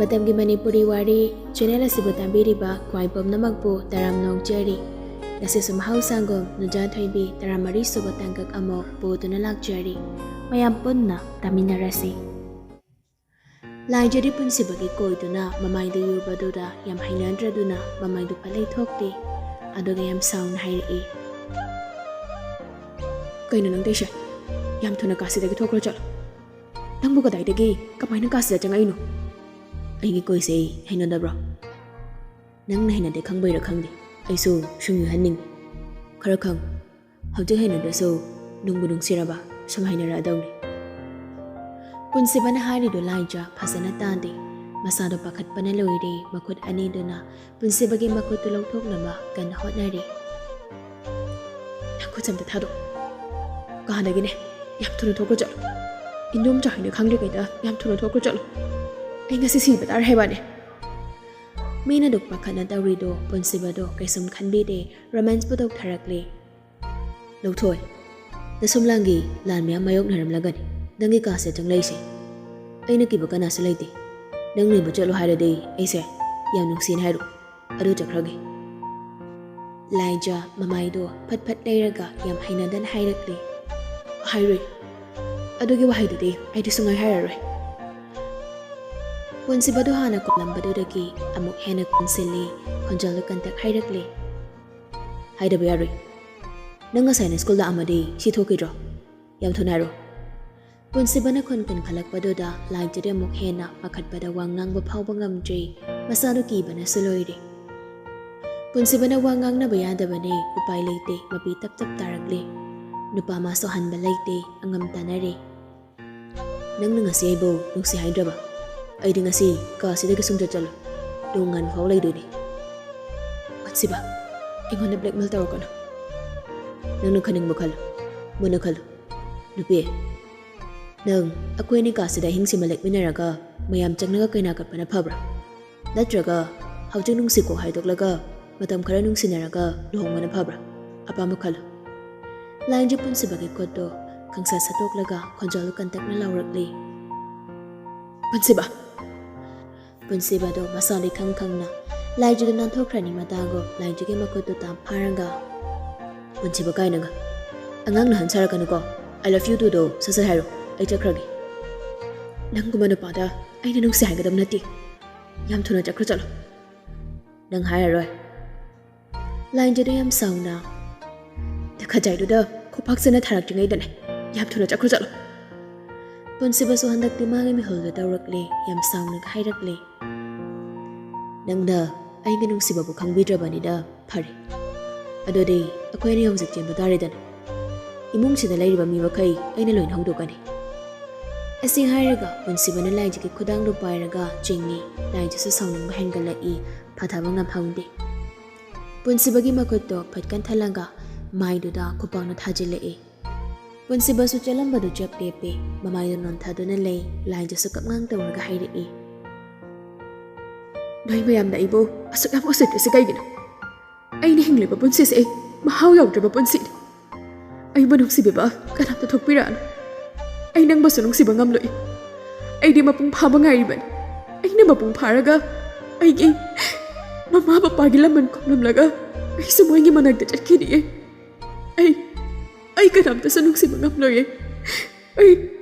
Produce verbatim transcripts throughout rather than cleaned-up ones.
ꯃꯇꯝꯒꯤ ꯃꯅꯤꯄꯨꯔꯤ ꯋꯥꯔꯤ ꯆꯦꯅꯦꯜ ꯑꯁꯤꯕꯨ ꯇꯥꯕꯤꯔꯤꯕ ꯈ꯭ꯋꯥꯏ ꯄꯨꯝꯅꯃꯛꯄꯨ ꯇꯔꯥꯝꯅ ꯑꯣꯛꯆꯔꯤ꯫ ꯉꯁꯤꯁꯨ ꯃꯍꯧꯁꯥꯒꯨꯝ ꯅꯨꯡꯖꯥ ꯊꯣꯏꯕꯤ ꯇꯔꯥꯃꯔꯤ ꯁꯨꯕ ꯇꯥꯡꯀꯛ ꯑꯃ ꯄꯨꯗꯨꯅ ꯂꯥꯛꯆꯔꯤ꯫ ꯃꯌꯥꯝ ꯄꯨꯟꯅ ꯇꯥꯃꯤꯟꯅꯔꯁꯤ꯫ ꯂꯥꯏꯖꯗꯤ ꯄꯨꯟꯁꯤꯕꯒꯤ ꯀꯣꯏꯗꯨꯅ ꯃꯃꯥꯏꯗꯨ ꯌꯨꯕꯗꯨꯗ ꯌꯥꯝ ꯍꯩꯅꯗ꯭ꯔꯗꯨꯅ ꯃꯃꯥꯏꯗꯨ ꯐꯠ ꯂꯩꯊꯣꯛꯇꯦ꯫ ꯑꯗꯨꯒ ꯌꯥꯝ ꯁꯥꯎꯅ ꯍꯥꯏꯔꯛꯏ꯫ "ꯀꯩꯅꯣ ꯅꯪ ꯇꯧꯏꯁꯦ? ꯌꯥꯝ ꯊꯨꯅ ꯀꯥꯁꯤꯗꯒꯤ ꯊꯣꯛꯈ꯭ꯔꯣ ꯆꯠꯂꯣ꯫ ꯅꯪꯕꯨ ꯀꯗꯥꯏꯗꯒꯤ ꯀꯃꯥꯏꯅ ꯀꯥꯁꯤꯗ ꯆꯪꯉꯛꯏꯅꯣ? ꯑꯩꯒꯤ ꯀꯣꯏꯁꯦ ꯍꯩꯅꯗꯕ꯭ꯔꯣ? ꯅꯪꯅ ꯍꯩꯅꯗꯦ ꯈꯪꯕꯩꯔꯥ ꯈꯪꯗꯦ, ꯑꯩꯁꯨ ꯁꯨꯝ ꯌꯨꯍꯟꯅꯤꯡꯉꯤ꯫ ꯈꯔ ꯈꯪ, ꯍꯧꯖꯤꯛ ꯍꯩꯅꯗ꯭ꯔꯁꯨ ꯅꯨꯡꯕꯨ ꯅꯨꯡꯁꯤꯔꯕ ꯁꯨꯝ ꯍꯩꯅꯔꯛꯑꯗꯧꯅꯤ꯫" ꯄꯨꯟꯁꯤꯕꯅ ꯍꯥꯏꯔꯤꯗꯨ ꯂꯥꯏꯖ ꯐꯖꯅ ꯇꯥꯗꯦ꯫ ꯃꯁꯥꯗꯣ ꯄꯥꯈꯠꯄꯅ ꯂꯣꯏꯔꯦ꯫ ꯃꯈꯨꯠ ꯑꯅꯤꯗꯨꯅ ꯄꯨꯟꯁꯤꯕꯒꯤ ꯃꯈꯨꯠꯇꯨ ꯂꯧꯊꯣꯛꯅꯕ ꯀꯟꯅ ꯍꯣꯠꯅꯔꯤ꯫ "ꯅꯪ ꯈꯨꯠꯁꯦ ꯑꯝꯇ ꯊꯥꯗꯣꯛ꯫ ꯀꯥꯗꯒꯤꯅꯦ ꯌꯥꯝ ꯊꯨꯅ ꯊꯣꯛꯈ꯭ꯔꯣ ꯆꯠꯂꯣ꯫ ꯏꯟꯗꯣꯝꯆꯥ ꯍꯣꯏꯅ ꯈꯪꯗ꯭ꯔꯤꯉꯩꯗ ꯌꯥꯝ ꯊꯨꯅ ꯊꯣꯛꯈ꯭ꯔꯣ ꯆꯠꯂꯣ꯫ ꯑꯩ ꯉꯁꯤ ꯁꯤꯕ ꯇꯥꯔꯦ ꯍꯥꯏꯕꯅꯦ꯫" ꯃꯤꯅ ꯑꯗꯨꯛ ꯄꯥꯈꯠꯅ ꯇꯧꯔꯤꯗꯣ ꯄꯨꯟꯁꯤꯕꯗꯣ ꯀꯩꯁꯨꯝ ꯈꯟꯕꯤꯗꯦ꯫ ꯔꯣꯃꯥꯟꯁꯄꯨ ꯇꯧꯊꯔꯛꯂꯦ꯫ "ꯂꯧꯊꯣꯏ, ꯅꯁꯨꯝꯂꯥꯡꯒꯤ ꯂꯥꯟ ꯃꯌꯥꯝ ꯃꯥꯌꯣꯛꯅꯔꯝꯂꯒꯅꯤ ꯅꯪꯒꯤ ꯀꯥꯁꯦ ꯆꯪꯂꯛꯏꯁꯦ꯫ ꯑꯩꯅ ꯀꯤꯕ ꯀꯅꯥꯁꯨ ꯂꯩꯇꯦ꯫ ꯅꯪ ꯅꯣꯏꯕꯨ ꯆꯠꯂꯣ ꯍꯥꯏꯔꯗꯤ ꯑꯩꯁꯦ ꯌꯥꯝ ꯅꯨꯡꯁꯤꯅ ꯍꯥꯏꯔꯨ꯫ ꯑꯗꯨ ꯆꯠꯈ꯭ꯔꯒꯦ꯫" ꯂꯥꯏꯖ ꯃꯃꯥꯏꯗꯣ ꯐꯠ ꯐꯠ ꯂꯩꯔꯒ ꯌꯥꯝ ꯍꯩꯅꯗꯅ ꯍꯥꯏꯔꯛꯂꯦ꯫ "ꯍꯥꯏꯔꯣꯏ꯫ ꯑꯗꯨꯒꯤ ꯋꯥꯍꯩꯗꯨꯗꯤ ꯑꯩꯗꯤ ꯁꯨꯡꯍꯥꯏ ꯍꯥꯏꯔꯔꯣꯏ꯫" ꯄꯨꯟꯁꯤꯕꯗꯨ ꯍꯥꯟꯅ ꯀꯣꯜꯂꯝꯕꯗꯨꯗꯒꯤ ꯑꯃꯨꯛ ꯍꯦꯟꯅ ꯀꯣꯟꯁꯤꯜꯂꯤ꯫ ꯈꯣꯟꯖꯦꯜꯗꯨ ꯀꯟꯇꯛ ꯍꯥꯏꯔꯛꯂꯦ꯫ "ꯍꯥꯏꯗꯕ ꯌꯥꯔꯣꯏ꯫ ꯅꯪ ꯉꯁꯥꯏ ꯅ ꯁ꯭ꯀꯨꯜ ꯂꯥꯛꯑꯝꯃꯗꯤ ꯁꯤ ꯊꯣꯛꯈꯤꯗ꯭ꯔꯣ? ꯌꯥꯝ ꯊꯨꯅ ꯍꯥꯏꯔꯣ꯫" ꯄꯨꯟꯁꯤꯕꯅ ꯈꯣꯟ ꯀꯟꯈꯠꯂꯛꯄꯗꯨꯗ ꯂꯥꯏꯖꯗꯤ ꯑꯃꯨꯛ ꯍꯦꯟꯅ ꯄꯥꯈꯠꯄꯗ ꯋꯥ ꯉꯥꯡꯕ ꯐꯥꯎꯕ ꯉꯝꯗ꯭ꯔꯦ꯫ ꯃꯁꯥꯗꯨ ꯀꯤꯕꯅꯁꯨ ꯂꯣꯏꯔꯦ꯫ ꯄꯨꯟꯁꯤꯕꯅ ꯋꯥ ꯉꯥꯡꯅꯕ ꯌꯥꯗꯕꯅꯦ, ꯎꯄꯥꯏ ꯂꯩꯇꯦ, ꯃꯄꯤ ꯇꯞ ꯇꯞ ꯇꯥꯔꯛꯂꯦ꯫ ꯅꯨꯄꯥ ꯃꯥ ꯁꯣꯛꯍꯟꯕ ꯂꯩꯇꯦ, ꯑꯉꯝ ꯇꯥꯅꯔꯦ꯫ "ꯅꯪꯅ ꯉꯁꯤ ꯑꯩꯕꯨ ꯅꯨꯡꯁꯤ ꯍꯥꯏꯗ꯭ꯔꯕ? ꯑꯩꯗꯤ ꯉꯁꯤ ꯀꯥꯁꯤꯗꯒꯤ ꯁꯨꯡꯆꯠ ꯆꯠꯂꯣꯏ꯫ ꯅꯣꯡꯉꯥꯟ ꯐꯥꯎ ꯂꯩꯗꯣꯏꯅꯤ꯫" "ꯄꯨꯟꯁꯤꯕ, ꯑꯩꯉꯣꯟꯗ ꯕ꯭ꯂꯦꯛꯃꯦꯜ ꯇꯧꯔꯛꯀꯅꯨ꯫ ꯅꯪꯅ ꯈꯟꯅꯤꯡꯕ ꯈꯜꯂꯨ, ꯃꯨꯟꯅ ꯈꯜꯂꯨ꯫ ꯅꯨꯄꯤ, ꯅꯪ ꯑꯩꯈꯣꯏ ꯑꯅꯤ ꯀꯥꯁꯤꯗ ꯑꯍꯤꯡꯁꯤꯃ ꯂꯦꯛꯃꯤꯟꯅꯔꯒ ꯃꯌꯥꯝ ꯆꯪꯂꯒ ꯀꯩꯅꯥ ꯀꯠꯄꯅ ꯐꯕ꯭ꯔꯥ? ꯅꯠꯇ꯭ꯔꯒ ꯍꯧꯖꯤꯛ ꯅꯨꯡꯁꯤꯀꯣꯛ ꯍꯥꯏꯗꯣꯛꯂꯒ ꯃꯇꯝ ꯈꯔ ꯅꯨꯡꯁꯤꯅꯔꯒ ꯂꯨꯍꯣꯡꯕꯅ ꯐꯕ꯭ꯔꯥ? ꯑꯄꯥꯝꯕ ꯈꯜꯂꯨ꯫" ꯂꯥꯏꯖ ꯄꯨꯟꯁꯤꯕꯒꯤ ꯈꯨꯠꯇꯣ ꯈꯪꯁꯥ ꯁꯠꯇꯣꯛꯂꯒ ꯈꯣꯟꯖꯦꯜ ꯀꯟꯇꯛꯅ ꯂꯥꯎꯔꯛꯂꯤ꯫ "ꯄꯨꯟꯁꯤꯕ!" ꯄꯨꯟꯁꯤꯕꯗꯣ ꯃꯁꯥꯗꯤ ꯈꯪ ꯈꯪꯅ ꯂꯥꯏꯖꯗꯨ ꯅꯥꯟꯊꯣꯛꯈ꯭ꯔꯅꯤ ꯃꯇꯥꯒꯨꯝ ꯂꯥꯏꯖꯒꯤ ꯃꯈꯨꯠꯇꯨ ꯇꯥꯝ ꯐꯥꯔꯒ, "ꯄꯨꯟꯁꯤꯕ ꯀꯥꯏꯅꯒ ꯑꯉꯥꯡ ꯅꯍꯥꯟ ꯁꯥꯔꯛꯀꯅꯨꯀꯣ꯫ I love you too ꯗꯣ ꯁꯠ ꯁꯠ ꯍꯥꯏꯔꯣ꯫ ꯑꯩ ꯆꯠꯈ꯭ꯔꯒꯦ꯫ ꯅꯪꯒꯨꯝꯕ ꯅꯨꯄꯥꯗ ꯑꯩꯅ ꯅꯨꯡꯁꯤ ꯍꯥꯏꯒꯗꯕ ꯅꯠꯇꯦ꯫ ꯌꯥꯝ ꯊꯨꯅ ꯆꯠꯈ꯭ꯔꯣ ꯆꯠꯂꯣ꯫ ꯅꯪ ꯍꯥꯏꯔꯔꯣꯏ?" ꯂꯥꯏꯟꯖꯗꯨ ꯌꯥꯝ ꯁꯥꯎꯅ, "ꯇꯈꯠꯆꯥꯏꯗꯨꯗ ꯈꯨꯄꯥꯛꯁꯤꯅ ꯊꯥꯔꯛꯇ꯭ꯔꯤꯉꯩꯗꯅꯦ ꯌꯥꯝ ꯊꯨꯅ ꯆꯠꯈ꯭ꯔꯣ ꯆꯠꯂꯣ꯫" ꯄꯨꯟꯁꯤꯕꯁꯨ ꯍꯟꯗꯛꯇꯤ ꯃꯥꯒꯤ ꯃꯤꯍꯨꯜꯗ ꯇꯧꯔꯛꯂꯦ, ꯌꯥꯝ ꯁꯥꯎꯅꯒ ꯍꯥꯏꯔꯛꯂꯦ, "ꯅꯪꯅ ꯑꯩꯒꯤ ꯅꯨꯡꯁꯤꯕꯕꯨ ꯈꯪꯕꯤꯗ꯭ꯔꯕꯅꯤꯅ ꯐꯔꯦ꯫ ꯑꯗꯨꯗꯤ ꯑꯩꯈꯣꯏ ꯑꯅꯤ ꯍꯧꯖꯤꯛ ꯆꯦꯟꯕ ꯇꯥꯔꯦꯗꯅ꯫ ꯏꯃꯨꯡꯁꯤꯗ ꯂꯩꯔꯤꯕ ꯃꯤ ꯃꯈꯩ ꯑꯩꯅ ꯂꯣꯏꯅ ꯍꯧꯗꯣꯛꯀꯅꯤ꯫" ꯑꯁꯤ ꯍꯥꯏꯔꯒ ꯄꯨꯟꯁꯤꯕꯅ ꯂꯥꯏꯖꯒꯤ ꯈꯨꯗꯥꯡꯗꯨ ꯄꯥꯏꯔꯒ ꯆꯤꯡꯉꯤ꯫ ꯂꯥꯏꯖꯁꯨ ꯁꯥꯎꯅꯤꯡꯕ ꯍꯦꯟꯒꯠꯂꯛꯏ, ꯐꯊꯕ ꯉꯝꯍꯧꯗꯦ꯫ ꯄꯨꯟꯁꯤꯕꯒꯤ ꯃꯈꯨꯠꯇꯣ ꯐꯠ ꯀꯟꯊꯠꯂꯒ ꯃꯥꯏꯗꯨꯗ ꯈꯨꯄꯥꯛꯅ ꯊꯥꯖꯤꯜꯂꯛꯏ꯫ ꯄꯨꯟꯁꯤꯕꯁꯨ ꯆꯦꯜꯂꯝꯕꯗꯨ ꯆꯞ ꯂꯦꯞꯄꯤ꯫ ꯃꯃꯥꯏꯗꯨ ꯅꯣꯟꯊꯗꯨꯅ ꯂꯩ꯫ ꯂꯥꯏꯖꯁꯨ ꯀꯞꯉꯥꯡ ꯇꯧꯔꯒ ꯍꯥꯏꯔꯛꯏ, "ꯅꯣꯏ ꯃꯌꯥꯝꯅ ꯑꯩꯕꯨ ꯑꯁꯨꯛ ꯌꯥꯝ ꯎꯁꯤꯠꯇ꯭ꯔꯤꯁꯤ ꯀꯩꯒꯤꯅꯣ? ꯑꯩꯅ ꯍꯤꯡꯂꯤꯕ ꯄꯨꯟꯁꯤꯁꯦ ꯑꯩ ꯃꯍꯥꯎ ꯌꯥꯎꯗ꯭ꯔꯕ ꯄꯨꯟꯁꯤꯅꯤ꯫ ꯑꯩꯕꯨ ꯅꯨꯡꯁꯤꯕꯤꯕ ꯀꯅꯥꯝꯇ ꯊꯣꯛꯄꯤꯔꯛꯑꯅꯨ꯫ ꯑꯩ ꯅꯪꯕꯨꯁꯨ ꯅꯨꯡꯁꯤꯕ ꯉꯝꯂꯣꯏ꯫ ꯑꯩꯗꯤ ꯃꯄꯨꯡ ꯐꯥꯕ ꯉꯥꯏꯔꯤꯕꯅꯤ꯫ ꯑꯩꯅ ꯃꯄꯨꯡ ꯐꯥꯔꯒ ꯑꯩꯒꯤ ꯃꯃꯥ ꯕꯄꯥꯒꯤ ꯂꯃꯟ ꯈꯨꯝꯂꯝꯂꯒ ꯑꯩꯁꯨ ꯃꯣꯏꯒꯤ ꯃꯅꯥꯛꯇ ꯆꯠꯈꯤꯅꯤꯌꯦ꯫ ꯑꯩ, ꯑꯩ ꯀꯅꯥꯝꯇꯁꯨ ꯅꯨꯡꯁꯤꯕ ꯉꯝꯂꯣꯏꯌꯦ꯫ ꯑꯩ,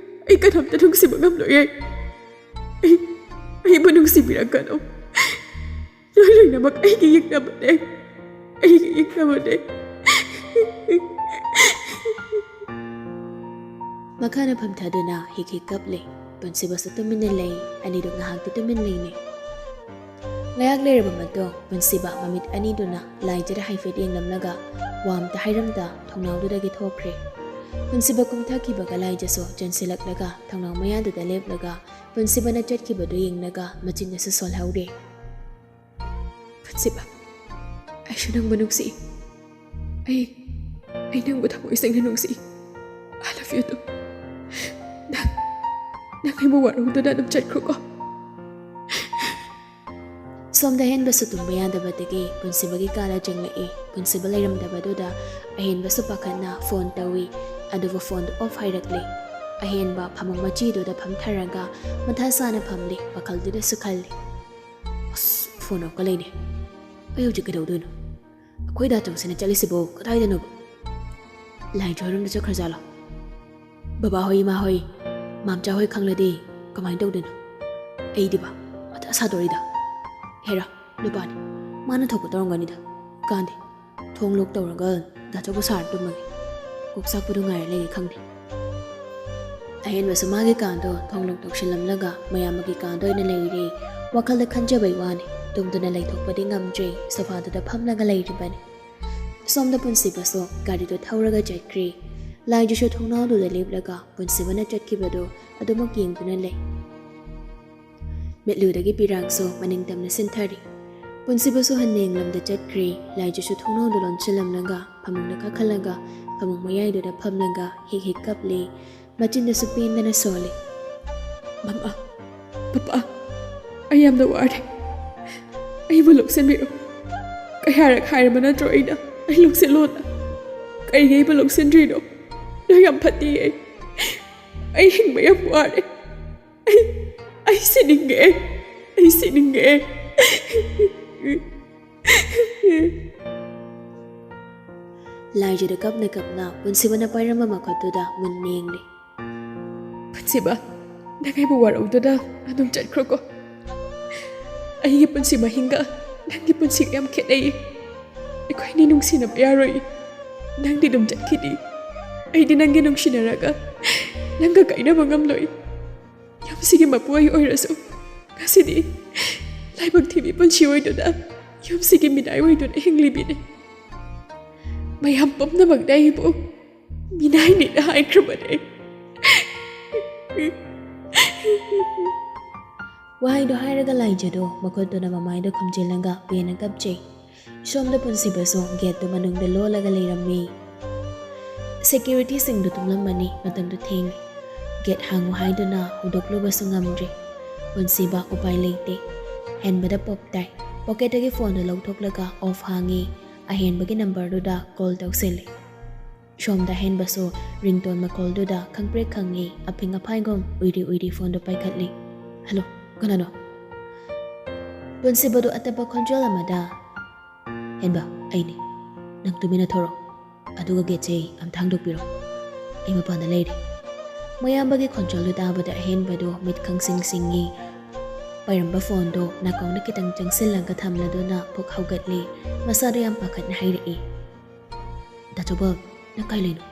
ꯑꯩ ꯀꯅꯥꯝꯇ ꯅꯨꯡꯁꯤꯕ ꯉꯝꯂꯣꯏꯌꯦ꯫ ꯑꯩ, ꯑꯩꯕꯨ ꯅꯨꯡꯁꯤꯕꯤꯔꯛꯀꯅꯨ꯫ ꯅꯣꯏ ꯂꯣꯏꯅꯃꯛ ꯑꯩꯒꯤ ꯌꯦꯛꯅꯕꯅꯦ꯫ ꯑꯩꯒꯤ ꯌꯦꯛꯅꯕꯅꯦ꯫" ꯃꯈꯥꯅ ꯐꯝꯊꯗꯨꯅ ꯍꯤꯛ ꯍꯤꯛ ꯀꯞꯂꯦ꯫ ꯄꯨꯟꯁꯤꯕꯁꯨ ꯇꯨꯃꯤꯟꯅ ꯂꯩ꯫ ꯑꯅꯤꯗꯨ ꯉꯥꯏꯍꯥꯛꯇꯤ ꯇꯨꯃꯤꯟ ꯂꯩꯅꯩ꯫ ꯉꯥꯏꯍꯥꯛ ꯂꯩꯔꯕ ꯃꯇꯨꯡ ꯄꯨꯟꯁꯤꯕ ꯃꯃꯤꯠ ꯑꯅꯤꯗꯨꯅ ꯂꯥꯏꯖꯗ ꯍꯥꯏꯐꯦꯠ ꯌꯦꯡꯂꯝꯂꯒ ꯋꯥ ꯑꯝꯇ ꯍꯥꯏꯔꯝꯗ ꯊꯣꯡꯅꯥꯎꯗꯨꯗꯒꯤ ꯊꯣꯛꯈ꯭ꯔꯦ꯫ ꯄꯨꯟꯁꯤꯕ ꯀꯨꯝꯊꯈꯤꯕꯒ ꯂꯥꯏꯖꯁꯨ ꯆꯦꯟꯁꯤꯜꯂꯛꯂꯒ ꯊꯣꯡꯅꯥꯎ ꯃꯌꯥꯗꯨꯗ ꯂꯦꯞꯂꯒ ꯄꯨꯟꯁꯤꯕꯅ ꯆꯠꯈꯤꯕꯗꯨ ꯌꯦꯡꯂꯒ ꯃꯆꯤꯟꯗꯁꯨ ꯁꯣꯜꯍꯧꯔꯦ꯫ "ꯄꯨꯟꯁꯤꯕ, ꯑꯩꯁꯨ ꯅꯪꯕꯨ ꯅꯨꯡꯁꯤ꯫ ꯑꯩ, ꯑꯩ ꯅꯪꯕꯨ ꯊꯃꯣꯏ ꯁꯦꯡꯅ ꯅꯨꯡꯁꯤ꯫ I love you too꯫ ꯅꯪ, ꯅꯪ ꯑꯩꯕꯨ ꯋꯥꯔꯧꯗꯨꯅ ꯑꯗꯨꯝ ꯆꯠꯈ꯭ꯔꯣꯀꯣ꯫" ꯁꯣꯝꯗ ꯑꯍꯦꯟꯕꯁꯨ ꯇꯨꯝꯕ ꯌꯥꯗꯕꯗꯒꯤ ꯄꯨꯟꯁꯤꯕꯒꯤ ꯀꯥꯗ ꯆꯪꯂꯛꯏ꯫ ꯄꯨꯟꯁꯤꯕ ꯂꯩꯔꯝꯗꯕꯗꯨꯗ ꯑꯍꯦꯟꯕꯁꯨ ꯄꯥꯈꯠꯅ ꯐꯣꯟ ꯇꯧꯏ, ꯑꯗꯨꯕꯨ ꯐꯣꯟꯗꯨ ꯑꯣꯐ ꯍꯥꯏꯔꯛꯂꯤ꯫ ꯑꯍꯦꯟꯕ ꯐꯃꯨꯡ ꯃꯆꯤꯗꯨꯗ ꯐꯝꯊꯔꯒ ꯃꯊꯥ ꯁꯥꯅ ꯐꯝꯂꯤ, ꯋꯥꯈꯜꯗꯨꯗꯁꯨ ꯈꯜꯂꯤ꯫ ꯑꯁ, ꯐꯣꯟ ꯑꯃꯨꯛꯀ ꯂꯩꯅꯦ꯫ ꯑꯩ ꯍꯧꯖꯤꯛ ꯀꯩꯗꯧꯗꯣꯏꯅꯣ? ꯑꯩꯈꯣꯏ ꯗꯥ ꯆꯧꯁꯤꯅ ꯆꯠꯂꯤꯁꯤꯕꯨ ꯀꯗꯥꯏꯗꯅꯣꯕ? ꯂꯥꯏꯖ ꯍꯣꯏꯔꯣꯝꯗ ꯆꯠꯈ꯭ꯔꯖꯥꯠꯂꯣ? ꯕꯕꯥ ꯍꯣꯏ, ꯏꯃꯥ ꯍꯣꯏ, ꯃꯥꯝꯆꯥ ꯍꯣꯏ ꯈꯪꯂꯗꯤ ꯀꯃꯥꯏꯅ ꯇꯧꯗꯣꯏꯅꯣ? ꯑꯩꯗꯤꯕ ꯃꯊꯥ ꯁꯥꯗꯣꯔꯤꯗ꯫ ꯍꯦꯔꯥ, ꯅꯨꯄꯥꯅꯤ, ꯃꯥꯅ ꯊꯣꯛꯄ ꯇꯧꯔꯝꯒꯅꯤꯗ꯫ ꯀꯥꯟꯗꯦ, ꯊꯣꯡ ꯂꯣꯛ ꯇꯧꯔꯒ ꯗꯥ ꯆꯧꯕ ꯁꯥꯔ ꯇꯨꯝꯃꯒꯦ꯫ ꯀꯣꯛ ꯆꯥꯛꯄꯗꯣ ꯉꯥꯏꯔ ꯂꯩꯒꯦ ꯈꯪꯗꯦ꯫ ꯑꯍꯦꯟꯕꯁꯨ ꯃꯥꯒꯤ ꯀꯥꯗꯣ ꯊꯣꯡ ꯂꯣꯛ ꯇꯧꯁꯤꯜꯂꯝꯂꯒ ꯃꯌꯥꯝꯕꯒꯤ ꯀꯥꯗ ꯑꯣꯏꯅ ꯂꯩꯔꯦ꯫ ꯋꯥꯈꯜꯗ ꯈꯟꯖꯕꯩ ꯋꯥꯅꯤ, ꯇꯨꯝꯗꯨꯅ ꯂꯩꯊꯣꯛꯄꯗꯤ ꯉꯝꯗ꯭ꯔꯦ, ꯁꯣꯐꯥꯗꯨꯗ ꯐꯝꯂꯒ ꯂꯩꯔꯤꯕꯅꯤ꯫ ꯁꯣꯝꯗ ꯄꯨꯟꯁꯤꯕꯁꯨ ꯒꯥꯔꯤꯗꯨ ꯊꯧꯔꯒ ꯆꯠꯈ꯭ꯔꯦ꯫ ꯂꯥꯏꯖꯁꯨ ꯊꯣꯡꯅꯥꯎꯗꯨꯗ ꯂꯦꯞꯂꯒ ꯄꯨꯟꯁꯤꯕꯅ ꯆꯠꯈꯤꯕꯗꯨ ꯑꯗꯨꯃꯛ ꯌꯦꯡꯗꯨꯅ ꯂꯩ꯫ ꯃꯤꯠꯂꯨꯗꯒꯤ ꯄꯤꯔꯥꯡꯁꯨ ꯃꯅꯤꯡ ꯇꯝꯅ ꯁꯤꯟꯊꯔꯤ꯫ ꯄꯨꯟꯁꯤꯕꯁꯨ ꯍꯟꯅ ꯌꯦꯡꯂꯝꯗ ꯆꯠꯈ꯭ꯔꯦ꯫ ꯂꯥꯏꯖꯁꯨ ꯊꯣꯡꯅꯥꯎꯗꯨ ꯂꯣꯟꯁꯤꯜꯂꯝꯂꯒ ꯐꯃꯨꯡꯗ ꯀꯥꯈꯠꯂꯒ ꯐꯃꯨꯡ ꯃꯌꯥꯏꯗꯨꯗ ꯐꯝꯂꯒ ꯍꯦꯛ ꯍꯦꯛ ꯀꯞꯂꯤ꯫ ꯃꯆꯤꯟꯗꯁꯨ ꯄꯦꯟꯗꯅ ꯁꯣꯜꯂꯤ꯫ "ꯃꯃꯥ, ꯄꯄꯥ, ꯑꯩ ꯌꯥꯝꯅ ꯋꯥꯔꯦ꯫ ꯑꯩꯕꯨ ꯂꯧꯁꯤꯟꯕꯤꯔꯣ꯫ ꯀꯌꯥꯔꯛ ꯍꯥꯏꯔꯕ ꯅꯠꯇ꯭ꯔꯣ ꯑꯩꯅ ꯑꯩ ꯂꯧꯁꯤꯜꯂꯣꯅ? ꯀꯔꯤꯒꯤ ꯑꯩꯕꯨ ꯂꯧꯁꯤꯟꯗ꯭ꯔꯤꯅꯣ? ꯅꯣꯏ ꯌꯥꯝ ꯐꯠꯇꯤꯌꯦ꯫ ꯑꯩ ꯍꯤꯡꯕ ꯌꯥꯝ ꯋꯥꯔꯦ꯫ ꯑꯩ, ꯑꯩ ꯁꯤꯅꯤꯡꯉꯦ꯫ ꯑꯩ ꯁꯤꯅꯤꯡꯉꯦ꯫" ꯂꯥꯏꯖꯗ ꯀꯞꯅ ꯀꯞꯅ ꯄꯨꯟꯁꯤꯕꯅ ꯄꯥꯏꯔꯝꯕ ꯃꯈꯨꯠꯇꯨꯗ ꯃꯨꯟꯅ ꯌꯦꯡꯂꯤ꯫ "ꯄꯨꯟꯁꯤꯕ, ꯅꯪ ꯑꯩꯕꯨ ꯋꯥꯔꯧꯗꯨꯅ ꯑꯗꯨꯝ ꯆꯠꯈ꯭ꯔꯣꯀꯣ꯫ ꯑꯩꯒꯤ ꯄꯨꯟꯁꯤ ꯃꯍꯤꯡꯒ ꯅꯪꯒꯤ ꯄꯨꯟꯁꯤꯒ ꯌꯥꯝ ꯈꯦꯠꯅꯩ꯫ ꯑꯩꯈꯣꯏꯅꯤ ꯅꯨꯡꯁꯤꯅꯕ ꯌꯥꯔꯣꯏ꯫ ꯅꯪꯗꯤ ꯑꯗꯨꯝ ꯆꯠꯈꯤꯅꯤ꯫ ꯑꯩꯗꯤ ꯅꯪꯒꯤ ꯅꯨꯡꯁꯤꯅꯔꯒ ꯅꯪꯒ ꯀꯥꯏꯅꯕ ꯉꯝꯂꯣꯏ꯫ ꯌꯨꯝꯁꯤꯒꯤ ꯃꯄꯨ ꯑꯩ ꯑꯣꯏꯔꯁꯨ ꯉꯁꯤꯗꯤ ꯂꯥꯏꯕꯛ ꯊꯤꯕꯤ ꯄꯨꯟꯁꯤ ꯑꯣꯏꯗꯨꯅ ꯌꯨꯝꯁꯤꯒꯤ ꯃꯤꯅꯥꯏ ꯑꯣꯏꯗꯨꯅ ꯍꯤꯡꯂꯤꯕꯤꯅꯤ꯫ ꯃꯌꯥꯝ ꯄꯨꯝꯅꯃꯛꯅ ꯑꯩꯕꯨ ꯃꯤꯅꯥꯏꯅꯤꯅ ꯍꯥꯏꯈ꯭ꯔꯕꯅꯦ꯫" ꯋꯥꯍꯩꯗꯣ ꯍꯥꯏꯔꯒ ꯂꯥꯏꯖꯗꯣ ꯃꯈꯨꯠꯇꯨꯅ ꯃꯃꯥꯏꯗ ꯈꯨꯝꯖꯤꯜꯂꯒ ꯄꯦꯟꯅ ꯀꯞꯆꯩ꯫ ꯁꯣꯝꯗ ꯄꯨꯟꯁꯤꯕꯁꯨ ꯒꯦꯠꯇꯨ ꯃꯅꯨꯡꯗ ꯂꯣꯜꯂꯒ ꯂꯩꯔꯝꯃꯤ꯫ ꯁꯦꯀ꯭ꯌꯨꯔꯤꯇꯤꯁꯤꯡꯗꯨ ꯇꯨꯝꯂꯝꯃꯅꯤ, ꯃꯇꯝꯗꯨ ꯊꯦꯡꯂꯦ꯫ ꯒꯦꯠ ꯍꯥꯡꯉꯨ ꯍꯥꯏꯗꯨꯅ ꯍꯧꯗꯣꯛꯂꯨꯕꯁꯨ ꯉꯝꯗ꯭ꯔꯦ꯫ ꯄꯨꯟꯁꯤꯕ ꯎꯄꯥꯏ ꯂꯩꯇꯦ꯫ ꯍꯦꯟꯕꯗ ꯄꯣꯞ ꯇꯥꯏ꯫ ꯄꯣꯀꯦꯠꯇꯒꯤ ꯐꯣꯟꯗꯨ ꯂꯧꯊꯣꯛꯂꯒ ꯑꯣꯐ ꯍꯥꯡꯉꯤ꯫ ꯑꯍꯦꯟꯕꯒꯤ ꯅꯝꯕꯔꯗꯨꯗ ꯀꯣꯜ ꯇꯧꯁꯤꯜꯂꯤ꯫ ꯁꯣꯝꯗ ꯑꯍꯦꯟꯕꯁꯨ ꯔꯤꯡꯇꯣꯟ ꯃꯈꯣꯜꯗꯨꯗ ꯈꯪꯄ꯭ꯔꯦꯛ ꯈꯪꯉꯤ꯫ ꯑꯐꯤꯡ ꯑꯐꯥꯏꯒꯨꯝ ꯎꯏꯔꯤ ꯎꯏꯔꯤ ꯐꯣꯟꯗꯨ ꯄꯥꯏꯈꯠꯂꯤ꯫ "ꯍꯜꯂꯣ, ꯀꯅꯥꯅꯣ?" ꯄꯨꯟꯁꯤꯕꯗꯨ ꯑꯇꯞꯄ ꯈꯣꯟꯖꯦꯜ ꯑꯃꯗ, "ꯍꯦꯟꯕ, ꯑꯩꯅꯤ꯫ ꯅꯪ ꯇꯨꯃꯤꯟꯅ ꯊꯣꯔꯛꯑꯣ꯫ ꯑꯗꯨꯒ ꯒꯦꯠꯁꯦ ꯑꯝꯇ ꯍꯥꯡꯗꯣꯛꯄꯤꯔꯣ꯫ ꯑꯩ ꯃꯄꯥꯟꯗ ꯂꯩꯔꯦ꯫" ꯃꯌꯥꯝꯕꯒꯤ ꯈꯣꯟꯖꯦꯜꯗꯨ ꯇꯥꯕꯗ ꯑꯍꯦꯟꯕꯗꯨ ꯃꯤꯠ ꯈꯪꯁꯤꯡ ꯁꯤꯡꯉꯤ꯫ ꯄꯥꯏꯔꯝꯕ ꯐꯣꯟꯗꯣ ꯅꯥꯀꯣꯡꯗ ꯈꯤꯇꯪ ꯆꯪꯁꯤꯜꯂꯒ ꯊꯝꯂꯗꯨꯅ ꯄꯨꯛ ꯍꯧꯒꯠꯂꯤ꯫ ꯃꯁꯥꯗꯨ ꯌꯥꯝ ꯄꯥꯈꯠꯅ ꯍꯥꯏꯔꯛꯏ, "ꯗꯥꯆꯧꯕ, ꯅꯪ ꯀꯥꯏ ꯂꯩꯅꯣ?"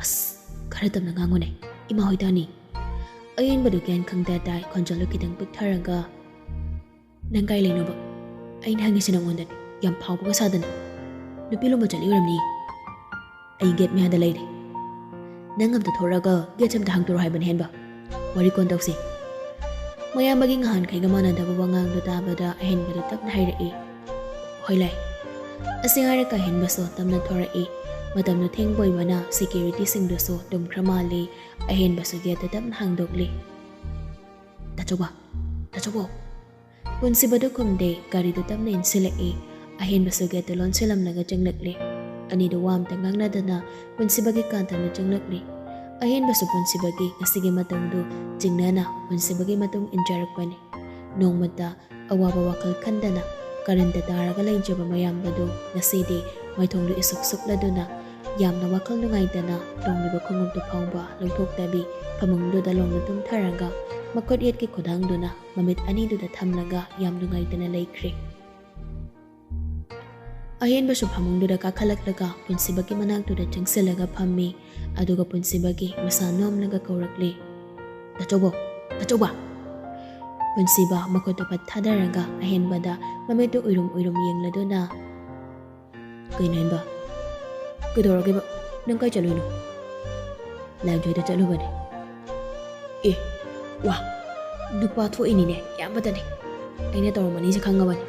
"ꯑꯁ, ꯈꯔ ꯇꯞꯅ ꯉꯥꯡꯉꯨꯅꯦ, ꯏꯃꯥ ꯍꯣꯏ ꯇꯥꯅꯤ꯫" ꯑꯍꯦꯟꯕꯗꯨ ꯒ꯭ꯌꯥꯟ ꯈꯪꯗ ꯇꯥꯏ, ꯈꯣꯟꯖꯦꯜꯗꯨ ꯈꯤꯇꯪ ꯄꯤꯛꯊꯔꯒ, "ꯅꯪ ꯀꯥꯏ ꯂꯩꯅꯣꯕ? ꯑꯩꯅ ꯍꯪꯉꯤꯁꯤ ꯅꯪꯉꯣꯟꯗꯅꯤ, ꯌꯥꯝ ꯐꯥꯎꯕꯒ ꯁꯥꯗꯅ꯫ ꯅꯨꯄꯤ ꯂꯨꯝꯕ ꯆꯠꯂꯤ ꯑꯣꯏꯔꯝꯅꯤ꯫ ꯑꯩ ꯒꯦꯠ ꯃꯌꯥꯗ ꯂꯩꯔꯦ꯫ ꯅꯪ ꯑꯝꯇ ꯊꯣꯔꯛꯑꯒ ꯒꯦꯠꯁꯦ ꯑꯝꯇ ꯍꯥꯡꯗꯣꯔꯛꯑꯣ ꯍꯥꯏꯕꯅꯤ ꯍꯦꯟꯕ꯫ ꯋꯥꯔꯤ ꯀꯣꯟ ꯇꯧꯁꯤ꯫" ꯃꯌꯥꯝꯕꯒꯤ ꯉꯍꯥꯟꯈꯩꯒ ꯃꯥꯟꯅꯗꯕ ꯋꯥꯉꯥꯡꯗꯨ ꯇꯥꯕꯗ ꯑꯍꯦꯟꯕꯗꯨ ꯇꯞꯅ ꯍꯥꯏꯔꯛꯏ, "ꯍꯣꯏ ꯂꯥꯏ꯫" ꯑꯁꯤ ꯍꯥꯏꯔꯒ ꯑꯍꯦꯟꯕꯁꯨ ꯇꯞꯅ ꯊꯣꯔꯛꯏ꯫ ꯃꯇꯝꯗꯨ ꯊꯦꯡꯕ ꯑꯣꯏꯕꯅ ꯁꯦꯀ꯭ꯌꯨꯔꯤꯇꯤꯁꯤꯡꯗꯨꯁꯨ ꯇꯨꯝꯈ꯭ꯔ ꯃꯥꯜꯂꯤ꯫ ꯑꯍꯦꯟꯕꯁꯨ ꯒꯦꯠꯇꯨ ꯇꯞꯅ ꯍꯥꯡꯗꯣꯛꯂꯤ꯫ "ꯗꯥꯆꯧꯕ, ꯗꯥꯆꯧꯕ!" ꯄꯨꯟꯁꯤꯕꯗꯨ ꯈꯨꯝꯗꯦ, ꯒꯥꯔꯤꯗꯨ ꯇꯞꯅ ꯏꯟꯁꯤꯜꯂꯛꯏ꯫ ꯑꯍꯦꯟꯕꯁꯨ ꯒꯦꯠꯇꯨ ꯂꯣꯟꯁꯤꯜꯂꯝꯂꯒ ꯆꯪꯂꯛꯂꯤ꯫ ꯑꯅꯤꯗꯨ ꯋꯥ ꯑꯝꯇ ꯉꯥꯡꯅꯗꯅ ꯄꯨꯟꯁꯤꯕꯒꯤ ꯀꯥ ꯇꯞꯅ ꯆꯪꯂꯛꯂꯤ꯫ ꯑꯍꯦꯟꯕꯁꯨ ꯄꯨꯟꯁꯤꯕꯒꯤ ꯉꯁꯤꯒꯤ ꯃꯇꯧꯗꯨ ꯆꯤꯡꯅꯅ ꯄꯨꯟꯁꯤꯕꯒꯤ ꯃꯇꯨꯡ ꯏꯟꯖꯔꯛꯄꯅꯤ꯫ ꯅꯣꯡꯃꯇ ꯑꯋꯥꯕ ꯋꯥꯈꯜ ꯈꯟꯗꯅ ꯀꯔꯟꯇ ꯇꯥꯔꯒ ꯂꯩꯖꯕ ꯃꯌꯥꯝꯕꯗꯨ ꯉꯁꯤꯗꯤ ꯃꯥꯏꯊꯣꯡꯗꯨ ꯏꯁꯨꯛ ꯁꯨꯛꯂꯗꯨꯅ ꯌꯥꯝꯅ ꯋꯥꯈꯜ ꯅꯨꯡꯉꯥꯏꯇꯅ ꯇꯣꯡꯂꯤꯕ ꯈꯣꯡꯎꯞꯇꯨ ꯐꯥꯎꯕ ꯂꯧꯊꯣꯛꯇꯕꯤ ꯐꯃꯨꯡꯗꯨꯗ ꯂꯣꯡꯅ ꯇꯨꯝꯊꯔꯒ ꯃꯈꯨꯠ ꯌꯦꯠꯀꯤ ꯈꯨꯗꯥꯡꯗꯨꯅ ꯃꯃꯤꯠ ꯑꯅꯤꯗꯨꯗ ꯊꯝꯂꯒ ꯌꯥꯝ ꯅꯨꯡꯉꯥꯏꯇꯅ ꯂꯩꯈ꯭ꯔꯦ꯫ ꯑꯍꯦꯟꯕꯁꯨ ꯐꯃꯨꯡꯗꯨꯗ ꯀꯥꯈꯠꯂꯛꯂꯒ ꯄꯨꯟꯁꯤꯕꯒꯤ ꯃꯅꯥꯛꯇꯨꯗ ꯆꯪꯁꯤꯜꯂꯒ ꯐꯝꯃꯤ꯫ ꯑꯗꯨꯒ ꯄꯨꯟꯁꯤꯕꯒꯤ ꯃꯁꯥ ꯅꯣꯝꯂꯒ ꯀꯧꯔꯛꯂꯤ, "ꯗꯥꯆꯧꯕ, ꯗꯥꯆꯧꯕ!" ꯄꯨꯟꯁꯤꯕ ꯃꯈꯨꯠꯇꯨ ꯄꯠ ꯊꯥꯗꯔꯒ ꯑꯍꯦꯟꯕꯗ ꯃꯃꯤꯠꯇꯨ ꯎꯏꯔꯨꯝ ꯎꯏꯔꯨꯝ ꯌꯦꯡꯂꯗꯨꯅ, "ꯀꯩꯅꯣ ꯍꯦꯟꯕ? ꯀꯩꯗꯧꯔꯒꯦꯕ? ꯅꯪ ꯀꯥꯏ ꯆꯠꯂꯨꯏꯅꯣ?" "ꯂꯥꯏꯟꯖꯣꯏꯗ ꯆꯠꯂꯨꯕꯅꯦ꯫" "ꯑꯦ, ꯋꯥ, ꯅꯨꯄꯥ ꯊꯣꯛꯏꯅꯤꯅꯦ, ꯌꯥꯝꯕꯗꯅꯦ꯫ ꯑꯩꯅ ꯇꯧꯔꯝꯃꯅꯤꯁꯦ ꯈꯪꯉꯕꯅꯦ꯫